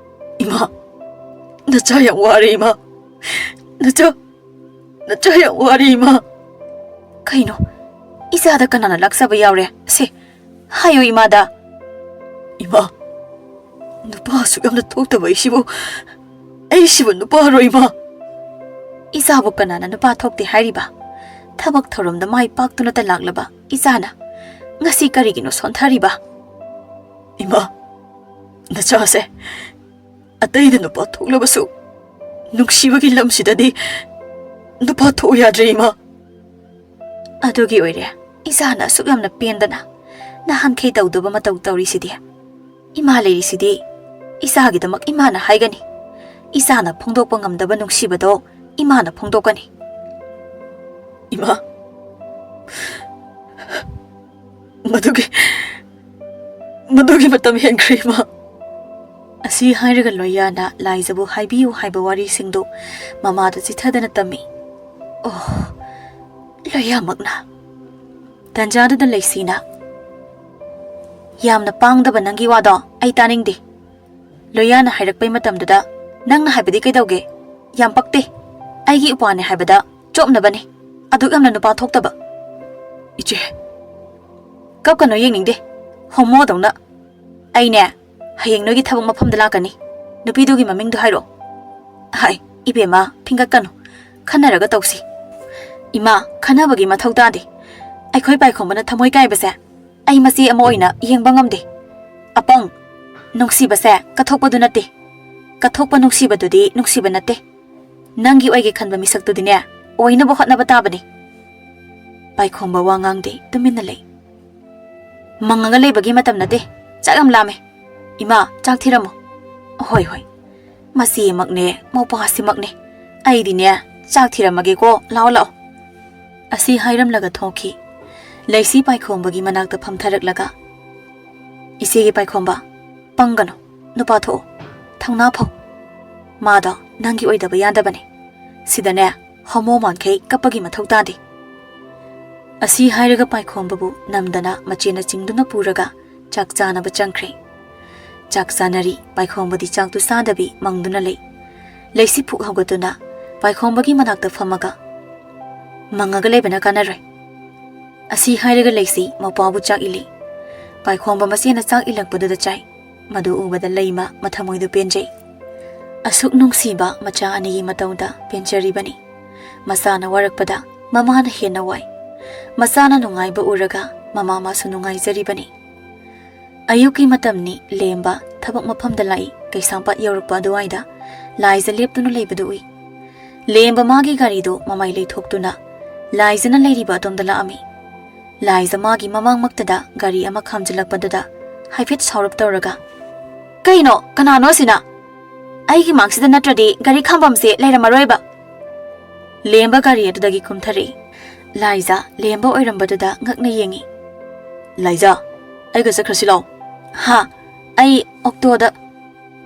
"ꯏꯃꯥ, ꯅꯆꯥ ꯌꯥꯝ ꯋꯥꯔꯦ ꯏꯃꯥ꯫ ꯅꯆꯥ, ꯅꯆꯥ ꯌꯥꯝ ꯋꯥꯔꯦ ꯏꯃꯥ꯫" "ꯀꯩꯅꯣ? ꯏꯆꯥꯗ ꯀꯅꯥꯅ ꯂꯥꯛꯆꯕ ꯌꯥꯎꯔꯦ? ꯁꯦ, ꯍꯥꯏꯌꯨ ꯏꯃꯥꯗ꯫" "ꯏꯃꯥ, ꯅꯨꯄꯥ ꯑꯁꯨꯛ ꯌꯥꯝꯅ ꯊꯣꯛꯇꯕ ꯑꯩꯁꯤꯕꯨ, ꯑꯩꯁꯤꯕꯨ ꯅꯨꯄꯥꯔꯣ ꯏꯃꯥ?" "ꯏꯆꯥꯕꯨ ꯀꯅꯥꯅ ꯅꯨꯄꯥ ꯊꯣꯛꯇꯦ ꯍꯥꯏꯔꯤꯕ? ꯊꯕꯛ ꯊꯧꯔꯝꯗ ꯃꯥꯏ ꯄꯥꯛꯇꯨꯅꯇ ꯂꯥꯛꯂꯕ ꯏꯆꯥꯅ ꯉꯁꯤ ꯀꯔꯤꯒꯤꯅꯣ ꯁꯣꯟꯊꯔꯤꯕ?" "ꯏꯃꯥ, ꯅꯆꯥꯁꯦ ꯑꯇꯩꯗ ꯅꯨꯄꯥ ꯊꯣꯛꯂꯕꯁꯨ ꯅꯨꯡꯁꯤꯕꯒꯤ ꯂꯝꯁꯤꯗꯗꯤ ꯅꯨꯄꯥ ꯊꯣꯛꯎ ꯌꯥꯗ꯭ꯔꯦ ꯏꯃꯥ꯫" "ꯑꯗꯨꯒꯤ ꯑꯣꯏꯔꯦ ꯏꯆꯥꯅ ꯑꯁꯨꯛ ꯌꯥꯝꯅ ꯄꯦꯟꯗꯅ ꯅꯍꯥꯟꯈꯩ ꯇꯧꯗꯕ ꯃꯇꯧ ꯇꯧꯔꯤꯁꯤꯗꯤ꯫ ꯏꯃꯥ ꯂꯩꯔꯤꯁꯤꯗꯤ ꯏꯆꯥꯒꯤꯗꯃꯛ ꯏꯃꯥꯅ ꯍꯥꯏꯒꯅꯤ꯫ ꯏꯆꯥꯅ ꯐꯣꯡꯗꯣꯛꯄ ꯉꯝꯗꯕ ꯅꯨꯡꯁꯤꯕꯗꯣ ꯏꯃꯥꯅ ꯐꯣꯡꯗꯣꯛꯀꯅꯤ꯫ "ꯏꯃꯥ, ꯃꯗꯨꯒꯤ, ꯃꯗꯨꯒꯤ ꯃꯇꯝ ꯍꯦꯟꯈ꯭ꯔꯦ, ꯏꯃꯥ"꯫ ꯑꯁꯤ ꯍꯥꯏꯔꯒ ꯂꯣꯌꯥꯅ ꯂꯥꯏꯖꯕꯨ ꯍꯥꯏꯕꯤꯌꯨ ꯍꯥꯏꯕ ꯋꯥꯔꯤꯁꯤꯡꯗꯨ ꯃꯃꯥꯗ ꯆꯤꯊꯗꯅ ꯇꯝꯃꯤ꯫ ꯑꯣ, ꯂꯣꯌꯥꯃꯛꯅ꯫ ꯇꯟꯖꯥꯗꯨꯗ ꯂꯩꯁꯤꯅ, "ꯌꯥꯝꯅ ꯄꯥꯡꯗꯕ ꯅꯪꯒꯤ ꯋꯥꯗꯣ ꯑꯩ ꯇꯥꯅꯤꯡꯗꯦ꯫ ꯂꯣꯌꯥꯅ ꯍꯥꯏꯔꯛꯄꯩ ꯃꯇꯝꯗꯨꯗ ꯅꯪꯅ ꯍꯥꯏꯕꯗꯤ ꯀꯩꯗꯧꯒꯦ? ꯌꯥꯝ ꯄꯛꯇꯦ꯫ ꯑꯩꯒꯤ ꯎꯄꯥꯅꯦ ꯍꯥꯏꯕꯗ ꯆꯣꯞꯅꯕꯅꯦ꯫ ꯑꯗꯨꯛ ꯌꯥꯝꯅ ꯅꯨꯄꯥ ꯊꯣꯛꯇꯕ"꯫ "ꯏꯆꯦ, ꯀꯞꯀꯅꯣ, ꯌꯦꯡꯅꯤꯡꯗꯦ꯫ ꯍꯣꯃꯣꯗꯧꯅ꯫ ꯑꯩꯅꯦ, ꯍꯌꯦꯡ ꯅꯣꯏꯒꯤ ꯊꯕꯛ ꯃꯐꯝꯗ ꯂꯥꯛꯀꯅꯤ꯫ ꯅꯨꯄꯤꯗꯨꯒꯤ ꯃꯃꯤꯡꯗꯣ ꯍꯥꯏꯔꯛꯑꯣ"꯫ "ꯍꯥꯏ, ꯏꯕꯦꯝꯃ, ꯐꯤꯡꯒꯠꯀꯅꯨ꯫ ꯈꯟꯅꯔꯒ ꯇꯧꯁꯤ"꯫ "ꯏꯃꯥ, ꯈꯟꯅꯕꯒꯤ ꯃꯊꯧ ꯇꯥꯗꯦ꯫ ꯑꯩꯈꯣꯏ ꯄꯥꯏꯈꯣꯝꯕꯅ ꯊꯃꯣꯏ ꯀꯥꯏꯕꯁꯦ ꯑꯩ ꯃꯆꯦ ꯑꯃ ꯑꯣꯏꯅ ꯌꯦꯡꯕ ꯉꯝꯗꯦ꯫ ꯑꯄꯪ, ꯅꯨꯡꯁꯤꯕꯁꯦ ꯀꯠꯊꯣꯛꯄꯗꯨ ꯅꯠꯇꯦ꯫ ꯀꯠꯊꯣꯛꯄ ꯅꯨꯡꯁꯤꯕꯗꯨꯗꯤ ꯅꯨꯡꯁꯤꯕ ꯅꯠꯇꯦ꯫ ꯅꯪꯒꯤ ꯑꯣꯏꯒꯦ ꯈꯟꯕ ꯃꯤꯁꯛꯇꯨꯗꯤꯅꯦ, ꯑꯣꯏꯅꯕ ꯍꯣꯠꯅꯕ ꯇꯥꯕꯅꯤ"꯫ ꯄꯥꯏꯈꯣꯝꯕ ꯋꯥ ꯉꯥꯡꯗꯦ, ꯇꯨꯃꯤꯟꯅ ꯂꯩ꯫ "ꯃꯪꯉꯒ ꯂꯩꯕꯒꯤ ꯃꯇꯝ ꯅꯠꯇꯦ꯫ ꯆꯥꯛ ꯌꯥꯝ ꯂꯥꯝꯃꯦ꯫ ꯏꯃꯥ, ꯆꯥꯛ ꯊꯤꯔꯝꯃꯣ"꯫ "ꯍꯣꯏ, ꯍꯣꯏ꯫ ꯃꯆꯦꯃꯛꯅꯦ, ꯃꯧꯄ꯭ꯋꯥꯁꯤꯃꯛꯅꯦ꯫ ꯑꯩꯗꯤꯅꯦ, ꯆꯥꯛ ꯊꯤꯔꯝꯃꯒꯦꯀꯣ꯫ ꯂꯥꯛꯑꯣ, ꯂꯥꯛꯑꯣ"꯫ ꯑꯁꯤ ꯍꯥꯏꯔꯝꯂꯒ ꯊꯣꯛꯈꯤ꯫ ꯂꯩꯁꯤ ꯄꯥꯏꯈꯣꯝꯕꯒꯤ ꯃꯅꯥꯛꯇ ꯐꯝꯊꯔꯛꯂꯒ, "ꯏꯆꯦꯒꯤ ꯄꯥꯏꯈꯣꯝꯕ, ꯄꯪꯒꯅꯨ꯫ ꯅꯨꯄꯥ ꯊꯣꯛꯑꯣ꯫ ꯊꯧꯅꯥ ꯐꯧ꯫ ꯃꯥꯗꯣ ꯅꯪꯒꯤ ꯑꯣꯏꯗꯕ ꯌꯥꯗꯕꯅꯦ꯫ ꯁꯤꯗꯅꯦ, ꯍꯣꯃꯣ ꯃꯥꯟꯈꯩ ꯀꯞꯄꯒꯤ ꯃꯊꯧ ꯇꯥꯗꯦ"꯫ ꯑꯁꯤ ꯍꯥꯏꯔꯒ ꯄꯥꯏꯈꯣꯝꯕꯕꯨ ꯅꯝꯗꯅ ꯃꯆꯦꯅ ꯆꯤꯡꯗꯨꯅ ꯄꯨꯔꯒ ꯆꯥꯛ ꯆꯥꯅꯕ ꯆꯪꯈ꯭ꯔꯦ꯫ ꯆꯥꯛ ꯆꯥꯅꯔꯤ꯫ ꯄꯥꯏꯈꯣꯝꯕꯗꯤ ꯆꯥꯛꯇꯨ ꯆꯥꯗꯕꯤ ꯃꯪꯗꯨꯅ ꯂꯩ꯫ ꯂꯩꯁꯤ ꯐꯨꯛ ꯍꯧꯒꯠꯇꯨꯅ ꯄꯥꯏꯈꯣꯝꯕꯒꯤ ꯃꯅꯥꯛꯇ ꯐꯝꯃꯒ, "ꯃꯪꯉꯒ ꯂꯩꯕꯅ ꯀꯥꯟꯅꯔꯣꯏ"꯫ ꯑꯁꯤ ꯍꯥꯏꯔꯒ ꯂꯩꯁꯤ ꯃꯄꯥꯕꯨ ꯆꯥꯛ ꯏꯜꯂꯤ꯫ ꯄꯥꯏꯈꯣꯝꯕ ꯃꯆꯦꯅ ꯆꯥꯛ ꯏꯜꯂꯛꯄꯗꯨꯗ ꯆꯥꯏ꯫ ꯃꯗꯨ ꯎꯕꯗ ꯂꯩꯃ ꯃꯊꯃꯣꯏꯗꯨ ꯄꯦꯟꯖꯩ꯫ ꯑꯁꯨꯛ ꯅꯨꯡꯁꯤꯕ ꯃꯆꯥ ꯑꯅꯤꯒꯤ ꯃꯇꯧꯗ ꯄꯦꯟꯖꯔꯤꯕꯅꯤ꯫ ꯃꯆꯥꯅ ꯋꯥꯔꯛꯄꯗ ꯃꯃꯥꯅ ꯍꯦꯟꯅ ꯋꯥꯏ꯫ ꯃꯆꯥꯅ ꯅꯨꯡꯉꯥꯏꯕ ꯎꯔꯒ ꯃꯃꯥ ꯃꯥꯁꯨ ꯅꯨꯡꯉꯥꯏꯖꯔꯤꯕꯅꯤ꯫ ꯑꯌꯨꯛꯀꯤ ꯃꯇꯝꯅꯤ꯫ ꯂꯦꯝꯕ ꯊꯕꯛ ꯃꯐꯝꯗ ꯂꯥꯛꯏ꯫ ꯀꯩꯁꯥꯝꯄꯥꯠ ꯌꯧꯔꯛꯄ ꯑꯗꯨꯋꯥꯏꯗ ꯂꯥꯏꯖ ꯂꯦꯞꯇꯨꯅ ꯂꯩꯕꯗꯨ ꯎꯏ꯫ ꯂꯦꯝꯕ ꯃꯥꯒꯤ ꯒꯥꯔꯤꯗꯨ ꯃꯃꯥꯏ ꯂꯩꯊꯣꯛꯇꯨꯅ ꯂꯥꯏꯖꯅ ꯂꯩꯔꯤꯕ ꯑꯗꯣꯝꯗ ꯂꯥꯛꯑꯝꯃꯤ꯫ ꯂꯥꯏꯖ ꯃꯥꯒꯤ ꯃꯃꯥꯡꯃꯛꯇꯗ ꯒꯥꯔꯤ ꯑꯃ ꯈꯥꯝꯖꯤꯜꯂꯛꯄꯗꯨꯗ ꯍꯥꯏꯐꯦꯠ ꯁꯥꯎꯔꯞ ꯇꯧꯔꯒ, "ꯀꯩꯅꯣ? ꯀꯅꯥꯅꯣ ꯑꯁꯤꯅ? ꯑꯩꯒꯤ ꯃꯥꯡꯁꯤꯗ ꯅꯠꯇ꯭ꯔꯗꯤ ꯒꯥꯔꯤ ꯈꯥꯝꯐꯝꯁꯦ ꯂꯩꯔꯝꯃꯔꯣꯏꯕ"꯫ ꯂꯦꯝꯕ ꯒꯥꯔꯤ ꯑꯗꯨꯗꯒꯤ ꯀꯨꯝꯊꯔꯛꯏ꯫ ꯂꯥꯏꯖꯥ ꯂꯦꯝꯕ ꯑꯣꯏꯔꯝꯕꯗꯨꯗ ꯉꯛꯅ ꯌꯦꯡꯉꯤ꯫ "ꯂꯥꯏꯖꯥ, ꯑꯩꯒ ꯆꯠꯈ꯭ꯔꯁꯤ ꯂꯥꯛꯑꯣ꯫" "ꯍꯥ? ꯑꯩ ꯑꯣꯛꯇꯣꯗ꯫"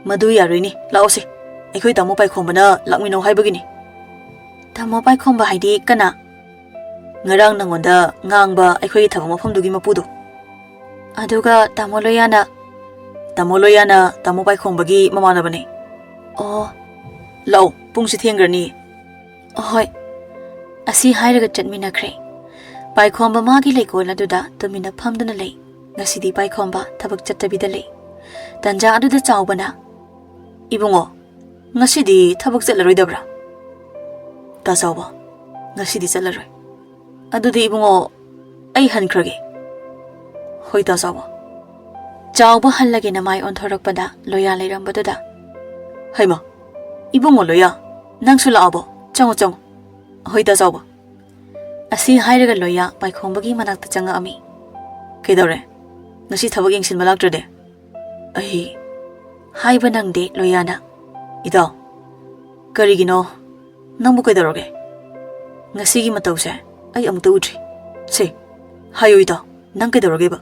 "ꯃꯗꯨ ꯌꯥꯔꯣꯏꯅꯦ, ꯂꯥꯛꯑꯣꯁꯦ꯫ ꯑꯩꯈꯣꯏ ꯇꯥꯃꯣ ꯄꯥꯏꯈꯣꯝꯕꯅ ꯂꯥꯛꯃꯤꯟꯅꯧ ꯍꯥꯏꯕꯒꯤꯅꯤ꯫" "ꯇꯥꯃꯣ ꯄꯥꯏꯈꯣꯝꯕ ꯍꯥꯏꯗꯤ ꯀꯅꯥ?" "ꯉꯔꯥꯡ ꯅꯪꯉꯣꯟꯗ ꯉꯥꯡꯕ ꯑꯩꯈꯣꯏꯒꯤ ꯊꯕꯛ ꯃꯐꯝꯗꯨꯒꯤ ꯃꯄꯨꯗꯣ꯫" "ꯑꯗꯨꯒ ꯇꯥꯃꯣ ꯂꯣꯌꯥꯅ?" "ꯇꯥꯃꯣ ꯂꯣꯌꯥꯅ ꯇꯥꯃꯣ ꯄꯥꯏꯈꯣꯝꯕꯒꯤ ꯃꯃꯥꯟꯅꯕꯅꯦ꯫" "ꯑꯣ꯫" "ꯂꯥꯛꯑꯣ, ꯄꯨꯡꯁꯤ ꯊꯦꯡꯈ꯭ꯔꯅꯤ꯫" "ꯑꯍꯣꯏ꯫" ꯑꯁꯤ ꯍꯥꯏꯔꯒ ꯆꯠꯃꯤꯟꯅꯈ꯭ꯔꯦ꯫ ꯄꯥꯏꯈꯣꯝꯕ ꯃꯥꯒꯤ ꯂꯩꯀꯣꯜ ꯑꯗꯨꯗ ꯇꯨꯃꯤꯟꯅ ꯐꯝꯗꯨꯅ ꯂꯩ꯫ ꯉꯁꯤꯗꯤ ꯄꯥꯏꯈꯣꯝꯕ ꯊꯕꯛ ꯆꯠꯇꯕꯤꯗ ꯂꯩ꯫ ꯇꯟꯖꯥ ꯑꯗꯨꯗ ꯆꯥꯎꯕꯅ, "ꯏꯕꯨꯡꯉꯣ, ꯉꯁꯤꯗꯤ ꯊꯕꯛ ꯆꯠꯂꯔꯣꯏꯗꯕ꯭ꯔꯥ?" "ꯇꯥ ꯆꯥꯎꯕ, ꯉꯁꯤꯗꯤ ꯆꯠꯂꯔꯣꯏ꯫" "ꯑꯗꯨꯗꯤ ꯏꯕꯨꯡꯉꯣ, ꯑꯩ ꯍꯟꯈ꯭ꯔꯒꯦ꯫" "ꯍꯣꯏ, ꯇꯥ ꯆꯥꯎꯕ꯫" ꯆꯥꯎꯕ ꯍꯜꯂꯒꯦꯅ ꯃꯥꯏ ꯑꯣꯟꯊꯣꯔꯛꯄꯗ ꯂꯣꯌꯥ ꯂꯩꯔꯝꯕꯗꯨꯗ, "ꯍꯩꯃ, ꯏꯕꯨꯡꯉꯣ ꯂꯣꯌꯥ, ꯅꯪꯁꯨ ꯂꯥꯛꯑꯕꯣ? ꯆꯪꯉꯣ, ꯆꯪꯉꯣ꯫" "ꯍꯣꯏ, ꯇꯥ ꯆꯥꯎꯕ꯫" ꯑꯁꯤ ꯍꯥꯏꯔꯒ ꯂꯣꯌꯥ ꯄꯥꯏꯈꯣꯝꯕꯒꯤ ꯃꯅꯥꯛꯇ ꯆꯪꯉꯛꯑꯝꯃꯤ꯫ "ꯀꯩꯗꯧꯔꯦ? ꯉꯁꯤ ꯊꯕꯛ ꯌꯦꯡꯁꯤꯟꯕ ꯂꯥꯛꯇ꯭ꯔꯗꯤ?" "ꯑꯩ ꯍꯥꯏꯕ ꯅꯪꯗꯦ ꯂꯣꯌꯥꯅ꯫" "ꯏꯇꯥꯎ, ꯀꯔꯤꯒꯤꯅꯣ? ꯅꯪꯕꯨ ꯀꯩꯗꯧꯔꯒꯦ? ꯉꯁꯤꯒꯤ ꯃꯇꯧꯁꯦ ꯑꯩ ꯑꯃꯨꯛꯇ ꯎꯗ꯭ꯔꯤ꯫ ꯁꯦ, ꯍꯥꯏꯌꯨ ꯏꯇꯥꯎ, ꯅꯪ ꯀꯩꯗꯧꯔꯒꯦꯕ?"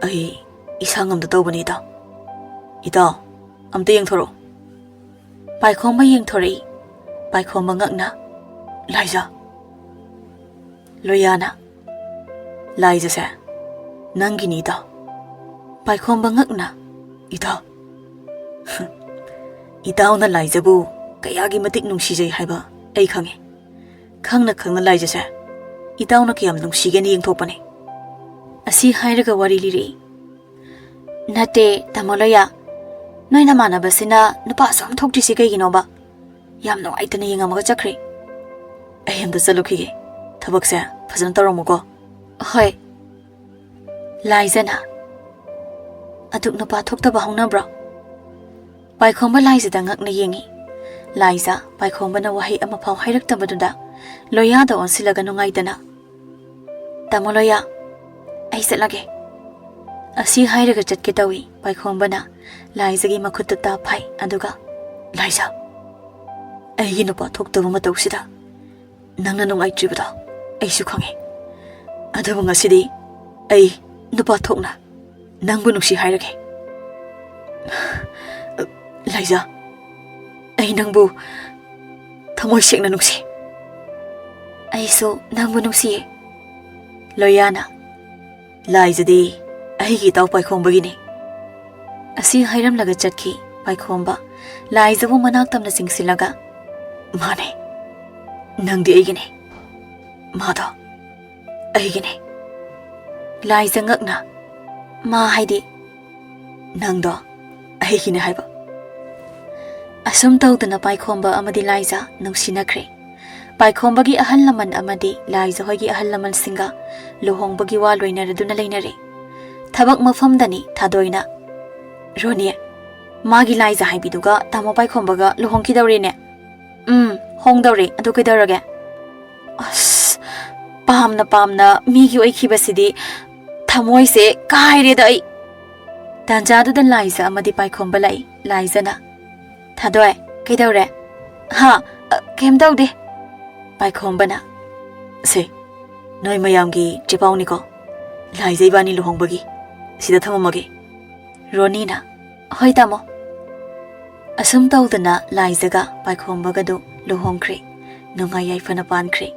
"ꯑꯩ ꯏꯁꯥ ꯉꯝꯗ ꯇꯧꯕꯅꯤ ꯏꯇꯥꯎ꯫" "ꯏꯇꯥꯎ, ꯑꯝꯇ ꯌꯦꯡꯊꯣꯔꯛꯑꯣ꯫" ꯄꯥꯏꯈꯣꯝꯕ ꯌꯦꯡꯊꯣꯔꯛꯏ꯫ ꯄꯥꯏꯈꯣꯝꯕ ꯉꯛꯅ, "ꯂꯥꯏꯖꯥ꯫" ꯂꯣꯌꯥꯅ, "ꯂꯥꯏꯖꯁꯦ ꯅꯪꯒꯤꯅꯤ ꯏꯇꯥꯎ꯫" ꯄꯥꯏꯈꯣꯝꯕ ꯉꯛꯅ, "ꯏꯇꯥꯎ꯫" "ꯏꯇꯥꯎꯅ ꯂꯥꯏꯖꯕꯨ ꯀꯌꯥꯒꯤ ꯃꯇꯤꯛ ꯅꯨꯡꯁꯤꯖꯩ ꯍꯥꯏꯕ ꯑꯩ ꯈꯪꯉꯤ꯫ ꯈꯪꯅ ꯈꯪꯅ ꯂꯥꯏꯖꯁꯦ ꯏꯇꯥꯎꯅ ꯀꯌꯥꯝ ꯅꯨꯡꯁꯤꯒꯦꯅ ꯌꯦꯡꯊꯣꯛꯄꯅꯤ꯫" ꯑꯁꯤ ꯍꯥꯏꯔꯒ ꯋꯥꯔꯤ ꯂꯤꯔꯛꯏ꯫ "ꯅꯠꯇꯦ, ꯇꯥꯃꯣ ꯂꯣꯌꯥ, ꯅꯣꯏ ꯅꯃꯥꯟꯅꯕꯁꯤꯅ ꯅꯨꯄꯥ ꯑꯁꯨꯝ ꯊꯣꯛꯇ꯭ꯔꯤꯁꯤ ꯀꯩꯒꯤꯅꯣꯕ? ꯌꯥꯝ ꯅꯨꯡꯉꯥꯏꯇꯅ ꯌꯦꯡꯉꯝꯃꯒ ꯆꯠꯈ꯭ꯔꯦ꯫" "ꯑꯩ ꯑꯝꯇ ꯆꯠꯂꯨꯈꯤꯒꯦ꯫ ꯊꯕꯛꯁꯦ ꯐꯖꯅ ꯇꯧꯔꯝꯃꯨꯀꯣ꯫" "ꯍꯣꯏ꯫" ꯂꯥꯏꯖꯅ, "ꯑꯗꯨꯛ ꯅꯨꯄꯥ ꯊꯣꯛꯇꯕ ꯍꯧꯅꯕ꯭ꯔꯣ?" ꯄꯥꯏꯈꯣꯝꯕ ꯂꯥꯏꯖꯗ ꯉꯛꯅ ꯌꯦꯡꯉꯤ꯫ ꯂꯥꯏꯖ ꯄꯥꯏꯈꯣꯝꯕꯅ ꯋꯥꯍꯩ ꯑꯃꯐꯥꯎ ꯍꯥꯏꯔꯛꯇꯕꯗꯨꯗ ꯂꯣꯌꯥꯗ ꯑꯣꯟꯁꯤꯜꯂꯒ ꯅꯨꯡꯉꯥꯏꯇꯅ, "ꯇꯥꯃꯣ ꯂꯣꯌꯥ, ꯑꯩ ꯆꯠꯂꯒꯦ꯫" ꯑꯁꯤ ꯍꯥꯏꯔꯒ ꯆꯠꯀꯦ ꯇꯧꯏ꯫ ꯄꯥꯏꯈꯣꯝꯕꯅ ꯂꯥꯏꯖꯒꯤ ꯃꯈꯨꯠꯇ ꯇꯥꯞ ꯐꯥꯏ, ꯑꯗꯨꯒ, "ꯂꯥꯏꯖ, ꯑꯩꯒꯤ ꯅꯨꯄꯥ ꯊꯣꯛꯇꯕ ꯃꯇꯧꯁꯤꯗ ꯅꯪꯅ ꯅꯨꯡꯉꯥꯏꯇ꯭ꯔꯤꯕꯗꯣ ꯑꯩꯁꯨ ꯈꯪꯉꯦ꯫ ꯑꯗꯨꯕꯨ ꯉꯁꯤꯗꯤ ꯑꯩ ꯅꯨꯄꯥ ꯊꯣꯛꯅ ꯅꯪꯕꯨ ꯅꯨꯡꯁꯤ ꯍꯥꯏꯔꯒꯦ꯫ ꯂꯥꯏꯖꯥ, ꯑꯩ ꯅꯪꯕꯨ ꯊꯃꯣꯏ ꯁꯦꯡꯅ ꯅꯨꯡꯁꯤ꯫ ꯑꯩꯁꯨ ꯅꯪꯕꯨ ꯅꯨꯡꯁꯤꯌꯦ꯫ ꯂꯣꯌꯥꯅ, ꯂꯥꯏꯖꯗꯤ ꯑꯩꯒꯤ ꯏꯇꯥꯎ ꯄꯥꯏꯈꯣꯝꯕꯒꯤꯅꯤ꯫ ꯑꯁꯤ ꯍꯥꯏꯔꯝꯂꯒ ꯆꯠꯈꯤ ꯄꯥꯏꯈꯣꯝꯕ, ꯂꯥꯏꯖꯕꯨ ꯃꯅꯥꯛ ꯇꯝꯅ ꯆꯤꯡꯁꯤꯜꯂꯒ꯫ ꯃꯥꯅꯦ, ꯅꯪꯗꯤ ꯑꯩꯒꯤꯅꯦ, ꯃꯥꯗꯣ ꯑꯩꯒꯤꯅꯦ꯫ ꯂꯥꯏꯖ ꯉꯛꯅ, ꯃꯥ ꯍꯥꯏꯗꯤ ꯅꯪꯗꯣ ꯑꯩꯒꯤꯅꯦ ꯍꯥꯏꯕ꯫ ꯑꯁꯨꯝ ꯇꯧꯗꯅ ꯄꯥꯏꯈꯣꯝꯕ ꯑꯃꯗꯤ ꯂꯥꯏꯖ ꯅꯨꯡꯁꯤꯅꯈ꯭ꯔꯦ꯫ ꯄꯥꯏꯈꯣꯝꯕꯒꯤ ꯑꯍꯜ ꯂꯃꯟ ꯑꯃꯗꯤ ꯂꯥꯏꯖ ꯍꯣꯏꯒꯤ ꯑꯍꯜ ꯂꯃꯟꯁꯤꯡꯒ ꯂꯨꯍꯣꯡꯕꯒꯤ ꯋꯥ ꯂꯣꯏꯅꯔꯗꯨꯅ ꯂꯩꯅꯔꯦ꯫ ꯊꯕꯛ ꯃꯐꯝꯗꯅꯤ ꯊꯥꯗꯣꯏꯅ, "ꯔꯣꯅꯤ, ꯃꯥꯒꯤ ꯂꯥꯏꯖ ꯍꯥꯏꯕꯤꯗꯨꯒ ꯇꯥꯃꯣ ꯄꯥꯏꯈꯣꯝꯕꯒ ꯂꯨꯍꯣꯡꯈꯤꯗꯧꯔꯦꯅꯦ?" "ꯎꯝ, ꯍꯣꯡꯗꯧꯔꯦ꯫ ꯑꯗꯨ ꯀꯩꯗꯧꯔꯒꯦ?" "ꯑꯁ, ꯄꯥꯝꯅ ꯄꯥꯝꯅ ꯃꯤꯒꯤ ꯑꯣꯏꯈꯤꯕꯁꯤꯗꯤ ꯊꯃꯣꯏꯁꯦ ꯀꯥꯏꯔꯦꯗ ꯑꯩ꯫" ꯇꯥꯟꯖꯥꯗꯨꯗ ꯂꯥꯏꯖ ꯑꯃꯗꯤ ꯄꯥꯏꯈꯣꯝꯕ ꯂꯥꯛꯏ꯫ ꯂꯥꯏꯖꯅ, "ꯊꯥꯗꯣꯏ, ꯀꯩꯗꯧꯔꯦ?" "ꯍꯥ? ꯑ, ꯀꯩꯝ ꯇꯧꯗꯦ꯫" ꯄꯥꯏꯈꯣꯝꯕꯅ, "ꯁꯦ, ꯅꯣꯏ ꯃꯌꯥꯝꯒꯤ ꯆꯦꯄꯥꯎꯅꯤꯀꯣ, ꯂꯥꯏꯖ ꯏꯕꯥꯅꯤ ꯂꯨꯍꯣꯡꯕꯒꯤ꯫ ꯁꯤꯗ ꯊꯝꯃꯝꯃꯒꯦ꯫" ꯔꯣꯅꯤꯅ, "ꯍꯣꯏ ꯇꯥꯃꯣ꯫" ꯑꯁꯨꯝ ꯇꯧꯗꯅ ꯂꯥꯏꯖꯒ ꯄꯥꯏꯈꯣꯝꯕꯒꯗꯨ ꯂꯨꯍꯣꯡꯈ꯭ꯔꯦ꯫ ꯅꯨꯡꯉꯥꯏ ꯌꯥꯏꯐꯅ ꯄꯥꯟꯈ꯭ꯔꯦ꯫